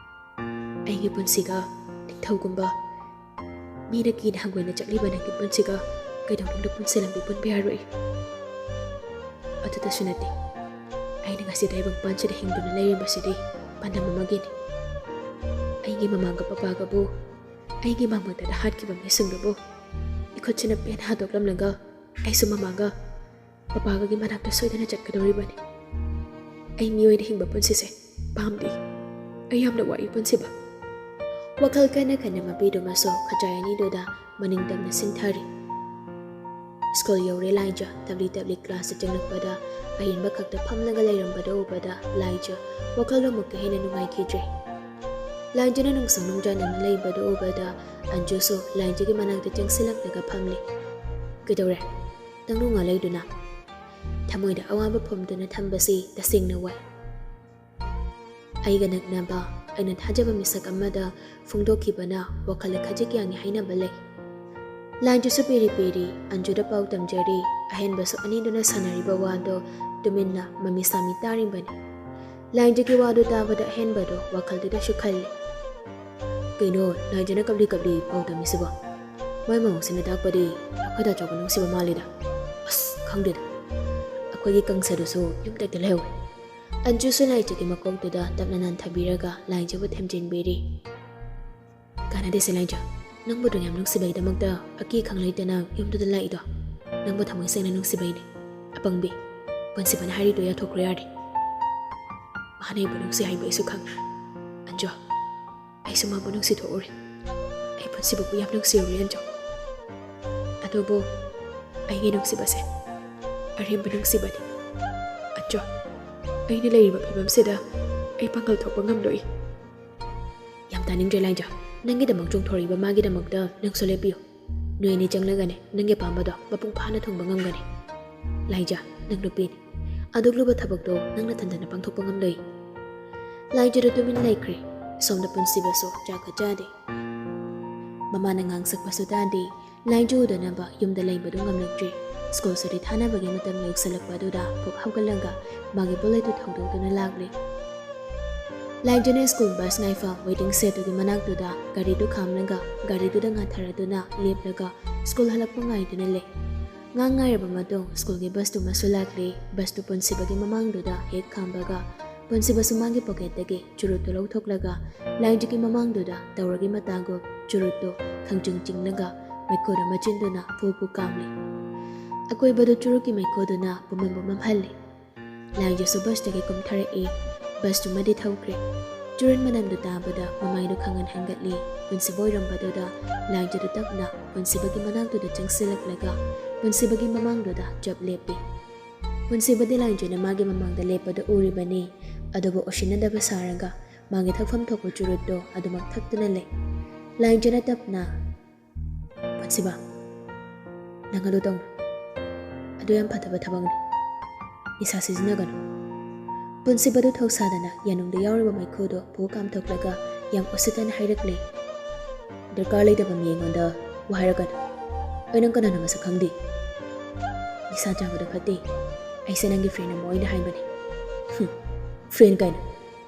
ꯑꯩꯒꯤ ꯄꯨꯟꯁꯤꯒ ꯅꯤꯡꯊꯧꯒꯨꯝꯕ ꯃꯤꯅ ꯀꯤꯅ ꯍꯪꯒꯣꯏꯅ ꯆꯠꯂꯤꯕ ꯅꯪꯒꯤ ꯄꯨꯟꯁꯤꯒ ꯀꯩꯗꯧꯅꯨꯡꯗ ꯄꯨꯟꯁꯤ ꯂꯝꯕꯤ ꯄꯨꯟꯕ ꯌꯥꯔꯣꯏ꯫ ꯑꯗꯨꯗꯁꯨ ꯅꯠꯇꯦ, ꯑꯩꯅ ꯉꯁꯤ ꯇꯥꯏꯕꯪꯄꯥꯟꯁꯤꯗ ꯍꯤꯡꯗꯨꯅ ꯂꯩꯔꯤꯕꯁꯤꯗꯤ ꯄꯥꯟꯗꯝ ꯑꯃꯒꯤꯅꯤ꯫ ꯑꯩꯒꯤ ꯃꯃꯥꯡꯒ ꯄꯄꯥꯒꯕꯨ, ꯑꯩꯒꯤ ꯃꯥꯡꯃꯛꯇꯗ ꯍꯥꯠꯈꯤꯕ ꯃꯤꯁꯤꯡꯗꯨꯕꯨ ꯏꯈꯨꯠꯁꯤꯅ ꯄꯦꯟꯅ ꯍꯥꯠꯇꯣꯛꯂꯝꯂꯒ ꯑꯩꯁꯨ ꯃꯃꯥꯒ ꯄꯄꯥꯒꯒꯤ ꯃꯅꯥꯛꯇ ꯁꯣꯏꯗꯅ ꯆꯠꯀꯗꯧꯔꯤꯕꯅꯤ꯫ ꯑꯩ ꯃꯤꯑꯣꯏꯅ ꯍꯤꯡꯕ ꯄꯨꯟꯁꯤꯁꯦ ꯄꯥꯝꯗꯦ꯫ ꯑꯩ ꯌꯥꯝꯅ ꯋꯥꯏ ꯄꯨꯟꯁꯤꯕ"꯫ ꯋꯥꯈꯜ ꯈꯟꯅ ꯈꯟꯅ ꯃꯄꯤꯗꯨꯃꯁꯨ ꯈꯖꯥꯏ ꯑꯅꯤꯗꯨꯗ ꯃꯅꯤꯡ ꯇꯝꯅ ꯁꯤꯟꯊꯔꯤ꯫ ꯁ꯭ꯀꯨꯜ ꯌꯧꯔꯦ ꯂꯥꯏꯖ꯫ ꯇꯞꯂꯤ ꯇꯞꯂꯤ ꯀ꯭ꯂꯥꯁꯇ ꯆꯪꯂꯛꯄꯗ ꯑꯍꯦꯟꯕ ꯈꯛꯇ ꯐꯝꯂꯒ ꯂꯩꯔꯝꯕꯗꯨ ꯎꯕꯗ ꯂꯥꯏꯖ ꯋꯥꯈꯜꯗꯣ ꯑꯃꯨꯛꯀ ꯍꯦꯟꯅ ꯅꯨꯡꯉꯥꯏꯈꯤꯗ꯭ꯔꯦ꯫ ꯂꯥꯏꯖꯅ ꯅꯨꯡꯁꯨ ꯅꯨꯡꯖꯥꯅꯅ ꯂꯩꯕꯗꯨ ꯎꯕꯗ ꯑꯟꯖꯨꯁꯨ ꯂꯥꯏꯖꯒꯤ ꯃꯅꯥꯛꯇ ꯆꯪꯁꯤꯜꯂꯛꯂꯒ ꯐꯝꯂꯤ꯫ "ꯀꯩꯗꯧꯔꯦ? ꯅꯪ ꯅꯨꯡꯉꯥ ꯂꯩꯗꯨꯅ?" ꯊꯃꯣꯏꯗ ꯑꯋꯥꯕ ꯐꯨꯝꯗꯨꯅ ꯊꯝꯕꯁꯤ ꯇꯁꯦꯡꯅ ꯋꯥꯏ꯫ ꯑꯩꯒ ꯅꯛꯅꯕ, ꯑꯩꯅ ꯊꯥꯖꯕ ꯃꯤꯁꯛ ꯑꯃꯗ ꯐꯣꯡꯗꯣꯛꯈꯤꯕꯅ ꯋꯥꯈꯜꯗ ꯈꯖꯤꯛ ꯌꯥꯡꯉꯤ ꯍꯥꯏꯅꯕ ꯂꯩ꯫ ꯂꯥꯏꯟꯗꯨꯁꯨ ꯄꯤꯔꯤ ꯄꯤꯔꯤ ꯑꯟꯖꯨꯗ ꯄꯥꯎ ꯇꯝꯖꯔꯤ꯫ ꯑꯍꯦꯟꯕꯁꯨ ꯑꯅꯤꯗꯨꯅ ꯁꯥꯟꯅꯔꯤꯕ ꯋꯥꯗꯣ ꯇꯨꯃꯤꯟꯅ ꯃꯃꯤ ꯁꯥꯃꯤ ꯇꯥꯔꯤꯕꯅꯤ꯫ ꯂꯥꯏꯟꯗꯨꯒꯤ ꯋꯥꯗꯨ ꯇꯥꯕꯗ ꯑꯍꯦꯟꯕꯗꯣ ꯋꯥꯈꯜꯗꯨꯗꯁꯨ ꯈꯜꯂꯤ꯫ "ꯀꯩꯅꯣ ꯂꯥꯏꯟꯗꯨꯅ ꯀꯞꯂꯤ ꯀꯞꯂꯤ ꯄꯥꯎ ꯇꯝꯃꯤꯁꯤꯕꯣ? ꯃꯥꯏ ꯃꯑꯣꯡꯁꯤꯅ ꯇꯥꯛꯄꯗꯤ ꯑꯩꯈꯣꯏꯗ ꯑꯆꯧꯕ ꯅꯨꯡꯁꯤꯕ ꯃꯥꯜꯂꯤꯗ꯫ ꯑꯁ, ꯈꯪꯗꯦꯗ꯫ ꯑꯩꯈꯣꯏꯒꯤ ꯀꯪꯁꯗꯨꯁꯨ ꯌꯨꯝꯗ ꯍꯦꯛꯇ ꯂꯩꯍꯧꯋꯦ꯫" ꯑꯟꯖꯨꯁꯨ ꯂꯥꯏꯖꯒꯤ ꯃꯀꯣꯛꯇꯨꯗ ꯇꯞꯅ ꯅꯟꯊꯕꯤꯔꯒ ꯂꯥꯏꯖꯕꯨ ꯊꯦꯝꯖꯤꯟꯕꯤꯔꯤ꯫ "ꯀꯥꯟꯅꯗꯦꯁꯦ ꯂꯥꯏꯖ, ꯅꯪꯕꯨ ꯑꯗꯨꯝ ꯌꯥꯝ ꯅꯨꯡꯁꯤꯕꯒꯤꯗꯃꯛꯇ ꯑꯀꯤ ꯈꯪ ꯂꯩꯇꯅ ꯌꯨꯝꯗꯨꯗ ꯂꯥꯛꯏꯗꯣ꯫ ꯅꯪꯕꯨ ꯊꯃꯣꯏ ꯁꯦꯡꯅ ꯅꯨꯡꯁꯤꯕꯩꯅꯦ꯫ ꯑꯄꯪꯕꯤ, ꯄꯨꯟꯁꯤꯕꯅ ꯍꯥꯏꯔꯤꯗꯣ ꯌꯥꯊꯣꯛꯈ꯭ꯔꯣ ꯌꯥꯔꯦ꯫ ꯃꯍꯥꯛꯅ ꯑꯩꯕꯨ ꯅꯨꯡꯁꯤ ꯍꯥꯏꯕ ꯑꯩꯁꯨ ꯈꯪꯉꯤ꯫ ꯑꯟꯖꯨ, ꯑꯩꯁꯨ ꯃꯥꯕꯨ ꯅꯨꯡꯁꯤ ꯊꯣꯛꯎꯔꯦ꯫ ꯑꯩ ꯄꯨꯟꯁꯤꯕꯕꯨ ꯌꯥꯝ ꯅꯨꯡꯁꯤꯔꯨꯔꯦ ꯑꯟꯖꯨ꯫ ꯑꯗꯨꯕꯨ ꯑꯩꯒꯤ ꯅꯨꯡꯁꯤꯕꯁꯦ ꯑꯔꯦꯝꯕ ꯅꯨꯡꯁꯤꯕꯅꯤ꯫ ꯑꯟꯖꯨ, ꯑꯩꯅ ꯂꯩꯔꯤꯕ ꯐꯤꯕꯝꯁꯤꯗ ꯑꯩ ꯄꯥꯡꯒꯜ ꯊꯣꯛꯄ ꯉꯝꯂꯣꯏ꯫" "ꯌꯥꯝ ꯇꯥꯅꯤꯡꯗ꯭ꯔꯦ ꯂꯥꯏꯖ꯫ ꯅꯪꯒꯤꯗꯃꯛ ꯆꯣꯡꯊꯣꯔꯛꯏꯕ ꯃꯥꯒꯤꯗꯃꯛꯇ ꯅꯪꯁꯨ ꯂꯦꯞꯄꯤꯌꯨ꯫ ꯅꯣꯏ ꯑꯅꯤ ꯆꯪꯂꯒꯅꯦ ꯅꯪꯒꯤ ꯑꯄꯥꯝꯕꯗꯣ ꯃꯄꯨꯡ ꯐꯥꯅ ꯊꯨꯡꯕ ꯉꯝꯒꯅꯤ꯫ ꯂꯥꯏꯖ, ꯅꯪ ꯅꯨꯄꯤꯅꯤ꯫ ꯑꯗꯨꯛ ꯂꯨꯕ ꯊꯕꯛꯇꯣ ꯅꯪ ꯅꯊꯟꯗꯅ ꯄꯥꯡꯊꯣꯛꯄ ꯉꯝꯂꯣꯏ꯫" ꯂꯥꯏꯖꯗꯣ ꯇꯨꯃꯤꯟ ꯂꯩꯈ꯭ꯔꯦ꯫ ꯁꯣꯝꯗ ꯄꯨꯟꯁꯤꯕꯁꯨ ꯆꯥꯛꯀ ꯆꯥꯗꯦ꯫ ꯃꯃꯥꯅ ꯉꯥꯡꯁꯛꯄꯁꯨ ꯇꯥꯗꯦ꯫ ꯂꯥꯏꯖ ꯎꯗꯅꯕ ꯌꯨꯝꯗ ꯂꯩꯕꯗꯨ ꯉꯝꯂꯛꯇ꯭ꯔꯦ꯫ ꯁ꯭ꯀꯨꯜ ꯁꯨꯇꯤ ꯊꯥꯅꯕꯒꯤ ꯃꯇꯝ ꯌꯧꯁꯜꯂꯛꯄ ꯑꯗꯨꯗ ꯄꯨꯛ ꯍꯧꯒꯠꯂꯒ ꯃꯥꯒꯤ ꯕꯨꯂꯦꯠꯇꯨ ꯊꯧꯗꯣꯛꯇꯨꯅ ꯂꯥꯛꯂꯦ꯫ ꯂꯥꯏꯖꯅ ꯁ꯭ꯀꯨꯜ ꯕꯁ ꯉꯥꯏꯐꯝ ꯋꯦꯇꯤꯡ ꯁꯦꯠꯇꯨꯒꯤ ꯃꯅꯥꯛꯇꯨꯗ ꯒꯥꯔꯤꯗꯨ ꯈꯥꯝꯂꯒ ꯒꯥꯔꯤꯗꯨꯗ ꯉꯥꯊꯔꯗꯨꯅ ꯂꯦꯞꯂꯒ ꯁ꯭ꯀꯨꯜ ꯍꯜꯂꯛꯄ ꯉꯥꯏꯗꯨꯅ ꯂꯩ꯫ ꯉꯥꯏꯍꯥꯛ ꯉꯥꯏꯔꯕ ꯃꯇꯨꯡ ꯁ꯭ꯀꯨꯜꯒꯤ ꯕꯁꯇꯨꯃꯁꯨ ꯂꯥꯛꯂꯦ꯫ ꯕꯁꯇꯨ ꯄꯨꯟꯁꯤꯕꯒꯤ ꯃꯃꯥꯡꯗꯨꯗ ꯍꯦꯛ ꯈꯥꯝꯕꯒ ꯄꯨꯟꯁꯤꯕꯁꯨ ꯃꯥꯒꯤ ꯄꯣꯀꯦꯠꯇꯒꯤ ꯆꯨꯔꯨꯠꯇꯨ ꯂꯧꯊꯣꯛꯂꯒ ꯂꯥꯏꯖꯒꯤ ꯃꯃꯥꯡꯗꯨꯗ ꯇꯧꯔꯒꯤ ꯃꯇꯥꯒꯨꯝ ꯆꯨꯔꯨꯠꯇꯨ ꯈꯪꯆꯤꯡ ꯆꯤꯡꯂꯒ ꯃꯩꯈꯨꯗꯨ ꯃꯆꯤꯟꯗꯨꯅ ꯐꯨ ꯐꯨ ꯀꯥꯝꯂꯤ꯫ ꯑꯀꯣꯏꯕꯗꯨ ꯆꯨꯔꯨꯠꯀꯤ ꯃꯩꯈꯨꯗꯨꯅ ꯄꯨꯝꯃꯝ ꯄꯨꯝꯃꯝꯍꯜꯂꯤ꯫ ꯂꯥꯏꯖꯁꯨ ꯕꯁꯇꯒꯤ ꯀꯨꯝꯊꯔꯛꯏ꯫ ꯕꯁꯇꯨꯃꯗꯤ ꯊꯧꯈ꯭ꯔꯦ꯫ ꯆꯨꯔꯨꯠ ꯃꯅꯝꯗꯨ ꯇꯥꯕꯗ ꯃꯃꯥꯏꯗꯨ ꯈꯪꯍꯟ ꯍꯟꯒꯠꯂꯤ꯫ ꯄꯨꯟꯁꯤꯕ ꯑꯣꯏꯔꯝꯕꯗꯨꯗ ꯂꯥꯏꯖꯗꯨ ꯇꯞꯅ ꯄꯨꯟꯁꯤꯕꯒꯤ ꯃꯅꯥꯛꯇꯨꯗ ꯆꯪꯁꯤꯜꯂꯛꯂꯒ ꯄꯨꯟꯁꯤꯕꯒꯤ ꯃꯃꯥꯡꯗꯨꯗ ꯆꯞ ꯂꯦꯞꯄꯤ꯫ ꯄꯨꯟꯁꯤꯕꯗꯤ ꯂꯥꯏꯖꯅ ꯃꯥꯒꯤ ꯃꯃꯥꯡꯗ ꯂꯦꯞꯄꯗꯨ ꯎꯔꯤꯕꯅꯤ꯫ ꯑꯗꯨꯕꯨ ꯎꯁꯤꯟꯅꯗꯕ ꯁꯥꯔꯒ ꯃꯥꯒꯤ ꯊꯛꯐꯝ ꯊꯣꯛꯄ ꯆꯨꯔꯨꯠꯇꯣ ꯑꯗꯨꯃꯛ ꯊꯛꯇꯨꯅ ꯂꯩ꯫ ꯂꯥꯏꯖꯅ ꯇꯞꯅ, "ꯄꯨꯟꯁꯤꯕ, ꯅꯪ ꯑꯗꯨ ꯇꯧꯅꯨ꯫ ꯑꯗꯨ ꯌꯥꯝ ꯐꯠꯇꯕ ꯊꯕꯛꯅꯤ꯫ ꯅꯤꯁꯥ ꯁꯤꯖꯤꯟꯅꯒꯅꯨ꯫" ꯄꯨꯟꯁꯤꯕꯗꯨ ꯊꯧꯁꯥꯗꯅ ꯌꯥꯅꯨꯡꯗ ꯌꯥꯎꯔꯤꯕ ꯃꯩꯈꯨꯗꯣ ꯄꯨ ꯀꯥꯝꯊꯣꯛꯂꯒ ꯌꯥꯝ ꯎꯁꯤꯠꯇꯅ ꯍꯥꯏꯔꯛꯂꯦ, "ꯗꯔꯀꯥꯔ ꯂꯩꯇꯕ ꯃꯤ ꯑꯩꯉꯣꯟꯗ ꯋꯥ ꯍꯥꯏꯔꯛꯀꯅꯨ꯫ ꯑꯩ ꯅꯪ ꯀꯅꯥꯅꯣ ꯃꯁꯛ ꯈꯪꯗꯦ꯫ ꯅꯤꯁꯥ ꯆꯥꯕꯗꯣ ꯐꯠꯇꯦ꯫ ꯑꯩꯁꯦ ꯅꯪꯒꯤ ꯐ꯭ꯔꯦꯟ ꯑꯃ ꯑꯣꯏꯅ ꯍꯥꯏꯕꯅꯤ꯫" "ꯍꯨꯝ, ꯐ꯭ꯔꯦꯟ ꯀꯥꯏꯅ?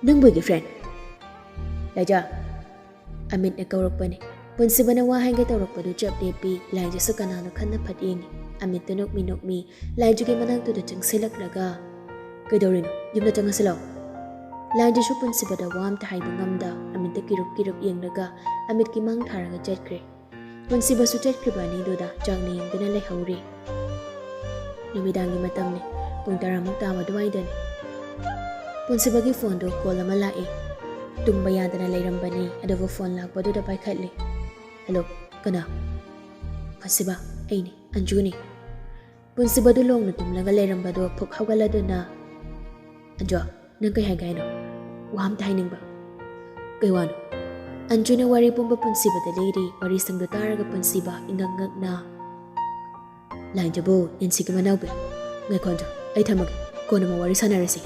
ꯅꯪꯕꯨ ꯑꯩꯒꯤ ꯐ꯭ꯔꯦꯟ?" "ꯂꯥꯏꯖꯥ!" ꯑꯃꯤꯠꯅ ꯀꯧꯔꯛꯄꯅꯤ꯫ ꯄꯨꯟꯁꯤꯕꯅ ꯋꯥ ꯍꯥꯏꯒꯦ ꯇꯧꯔꯛꯄꯗꯨ ꯆꯞ ꯂꯦꯞꯄꯤ꯫ ꯂꯥꯏꯖꯁꯨ ꯀꯅꯥꯅꯣ ꯈꯟꯅ ꯐꯠ ꯌꯦꯡꯉꯤ꯫ ꯑꯃꯤꯠꯇ ꯅꯣꯛꯃꯤ ꯅꯣꯛꯃꯤ ꯂꯥꯏꯖꯒꯤ ꯃꯅꯥꯛꯇꯨꯗ ꯆꯪꯁꯤꯜꯂꯛꯂꯒ, "ꯀꯩꯗꯧꯔꯤꯅꯣ? ꯌꯨꯝꯗ ꯆꯪꯉꯁꯤ ꯂꯥꯛꯑꯣ꯫" ꯂꯥꯏꯖꯁꯨ ꯄꯨꯟꯁꯤꯕꯗ ꯋꯥ ꯑꯝꯇ ꯍꯥꯏꯕ ꯉꯝꯗ ꯑꯃꯤꯠꯇ ꯀꯤꯔꯨꯞ ꯀꯤꯔꯨꯞ ꯌꯦꯡꯂꯒ ꯑꯃꯤꯠꯀꯤ ꯃꯥꯡ ꯊꯥꯔꯒ ꯆꯠꯈ꯭ꯔꯦ꯫ ꯄꯨꯟꯁꯤꯕꯁꯨ ꯆꯠꯈ꯭ꯔꯤꯕ ꯑꯅꯤꯗꯨꯗ ꯆꯥꯡꯅ ꯌꯦꯡꯗꯨꯅ ꯂꯩꯍꯧꯔꯤ꯫ ꯅꯨꯃꯤꯗꯥꯡꯒꯤ ꯃꯇꯝꯅꯤ, ꯄꯨꯡ ꯇꯔꯥꯃꯨꯛ ꯇꯥꯕ ꯑꯗꯨꯋꯥꯏꯗꯅꯤ꯫ ꯄꯨꯟꯁꯤꯕꯒꯤ ꯐꯣꯟꯗꯨ ꯀꯣꯜ ꯑꯃ ꯂꯥꯛꯏ꯫ ꯇꯨꯝꯕ ꯌꯥꯗꯅ ꯂꯩꯔꯝꯕꯅꯤ, ꯑꯗꯨꯕꯨ ꯐꯣꯟ ꯂꯥꯛꯄꯗꯨꯗ ꯄꯥꯏꯈꯠꯂꯤ꯫ "ꯍꯜꯂꯣ, ꯀꯅꯥ?" "ꯄꯨꯟꯁꯤꯕ, ꯑꯩꯅꯤ, ꯑꯟꯖꯨꯅꯤ꯫" ꯄꯨꯟꯁꯤꯕꯗꯨ ꯂꯣꯡꯅ ꯇꯨꯝꯂꯒ ꯂꯩꯔꯝꯕꯗꯨ ꯐꯨꯛ ꯍꯧꯒꯠꯂꯗꯨꯅ, "ꯑꯟꯖꯨ, ꯅꯪ ꯀꯩ ꯍꯥꯏꯒꯦ ꯍꯥꯏꯅꯣ? ꯋꯥ ꯑꯝꯇ ꯍꯥꯏꯅꯤꯡꯕ꯫" "ꯀꯩ ꯋꯥꯅꯣ?" ꯑꯟꯖꯨꯅ ꯋꯥꯔꯤ ꯄꯨꯝꯕ ꯄꯨꯟꯁꯤꯕꯗ ꯂꯤꯔꯤ꯫ ꯋꯥꯔꯤꯁꯤꯡꯗꯨ ꯇꯥꯔꯒ ꯄꯨꯟꯁꯤꯕ ꯏꯉꯛ ꯉꯛꯅ, "ꯂꯥꯏꯖꯕꯨ, ꯅꯦꯟꯁꯤꯒꯤ ꯃꯅꯥꯎꯕꯤ, ꯉꯥꯏꯈꯣ ꯑꯟꯖꯨ, ꯑꯩ ꯊꯝꯃꯒꯦ, ꯀꯣꯟꯅ ꯑꯃꯨꯛ ꯋꯥꯔꯤ ꯁꯥꯟꯅꯔꯁꯤ꯫"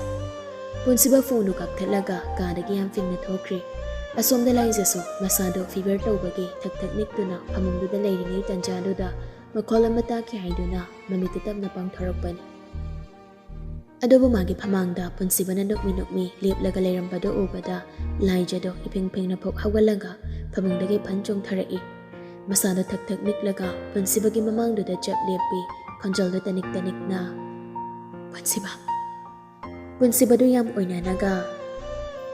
ꯄꯨꯟꯁꯤꯕ ꯐꯣꯟꯗꯨ ꯀꯛꯊꯠꯂꯒ ꯀꯥꯗꯒꯤ ꯌꯥꯝ ꯐꯤꯡꯅ ꯊꯣꯛꯈ꯭ꯔꯦ꯫ ꯑꯁꯣꯝꯗ ꯂꯥꯏꯖꯁꯨ ꯃꯁꯥꯗꯣ ꯐꯤꯚꯔ ꯇꯧꯕꯒꯤ ꯊꯛ ꯊꯛ ꯅꯤꯛꯇꯨꯅ ꯐꯃꯨꯡꯗꯨꯗ ꯂꯩꯔꯤꯉꯩ ꯇꯟꯖꯥꯗꯨꯗ ꯃꯈꯣꯜ ꯑꯃ ꯇꯥꯈꯤ ꯍꯥꯏꯗꯨꯅ ꯃꯃꯤꯠꯇꯨ ꯇꯞꯅ ꯄꯥꯡꯊꯣꯔꯛꯄꯅꯤ꯫ ꯑꯗꯨꯕꯨ ꯃꯥꯒꯤ ꯐꯃꯥꯡꯗ ꯄꯨꯟꯁꯤꯕꯅ ꯅꯣꯛꯃꯤ ꯅꯣꯛꯃꯤ ꯂꯦꯞꯂꯒ ꯂꯩꯔꯝꯕꯗꯨ ꯎꯕꯗ ꯂꯥꯏꯖꯗꯣ ꯏꯐꯤꯡ ꯐꯤꯡꯅ ꯐꯨꯛ ꯍꯧꯒꯠꯂꯒ ꯐꯃꯨꯡꯗꯒꯤ ꯐꯟ ꯆꯣꯡꯊꯔꯛꯏ꯫ ꯃꯁꯥꯗꯣ ꯊꯛ ꯊꯛ ꯅꯤꯛꯂꯒ ꯄꯨꯟꯁꯤꯕꯒꯤ ꯃꯃꯥꯡꯗꯨꯗ ꯆꯞ ꯂꯦꯞꯄꯤ꯫ ꯈꯣꯟꯖꯦꯜꯗꯣ ꯇꯅꯤꯛ ꯇꯅꯤꯛꯅ, "ꯄꯨꯟꯁꯤꯕ꯫" ꯄꯨꯟꯁꯤꯕꯗꯨ ꯌꯥꯝ ꯑꯣꯏꯅꯅꯒ,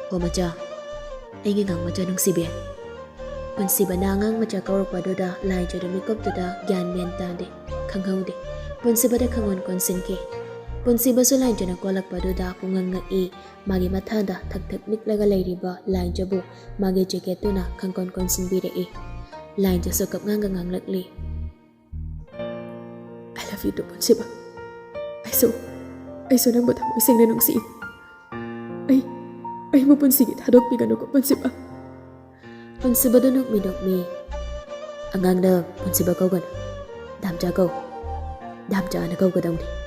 "ꯍꯣ ꯃꯆꯥ, ꯑꯩꯒꯤ ꯑꯉꯥꯡ ꯃꯆꯥ ꯅꯨꯡꯁꯤꯕꯤ꯫" ꯄꯨꯟꯁꯤꯕꯅ ꯑꯉꯥꯡ ꯃꯆꯥ ꯀꯧꯔꯛꯄꯗꯨꯗ ꯂꯥꯏꯖꯗꯨ ꯃꯤꯀꯨꯞꯇꯨꯗ ꯒ꯭ꯌꯥꯟ ꯃꯦꯟ ꯇꯥꯗꯦ, ꯈꯪꯍꯧꯗꯦ꯫ ꯄꯨꯟꯁꯤꯕꯗ ꯈꯪꯑꯣꯟ ꯀꯣꯟꯁꯤꯟꯈꯤ꯫ ꯄꯨꯟꯁꯤꯕꯁꯨ ꯂꯥꯏꯖꯅ ꯀꯣꯜꯂꯛꯄꯗꯨꯗ ꯄꯨꯡꯉꯛ ꯉꯛꯏ꯫ ꯃꯥꯒꯤ ꯃꯊꯥꯗ ꯊꯛ ꯊꯛ ꯅꯤꯛꯂꯒ ꯂꯩꯔꯤꯕ ꯂꯥꯏꯖꯕꯨ ꯃꯥꯒꯤ ꯖꯦꯀꯦꯠꯇꯨꯅ ꯈꯪꯀꯣꯟ ꯀꯣꯟꯁꯤꯟꯕꯤꯔꯛꯏ꯫ ꯂꯥꯏꯖꯁꯨ ꯀꯞꯉꯥꯡꯒ ꯉꯥꯡꯂꯛꯂꯤ꯫ "I love you too, ꯄꯨꯟꯁꯤꯕ꯫ ꯑꯩꯁꯨ, ꯑꯩꯁꯨ ꯅꯪꯕꯨ ꯊꯃꯣꯏ ꯁꯦꯡꯅ ꯅꯨꯡꯁꯤ꯫ ꯑꯩ, ꯑꯩꯕꯨ ꯄꯨꯟꯁꯤꯒꯤ ꯊꯥꯗꯣꯛꯄꯤꯒꯅꯨꯀꯣ, ꯄꯨꯟꯁꯤꯕ꯫ ꯄꯨꯟꯁꯤꯕꯗꯨ ꯅꯣꯛꯃꯤ ꯅꯣꯛꯃꯤ, "ꯑꯉꯥꯡꯅ ꯄꯨꯟꯁꯤꯕ ꯀꯧꯒꯅꯨ, ꯗꯥꯝꯆꯥ ꯀꯧ, ꯗꯥꯝꯆꯥꯅ ꯀꯧꯒꯗꯧꯅꯤ꯫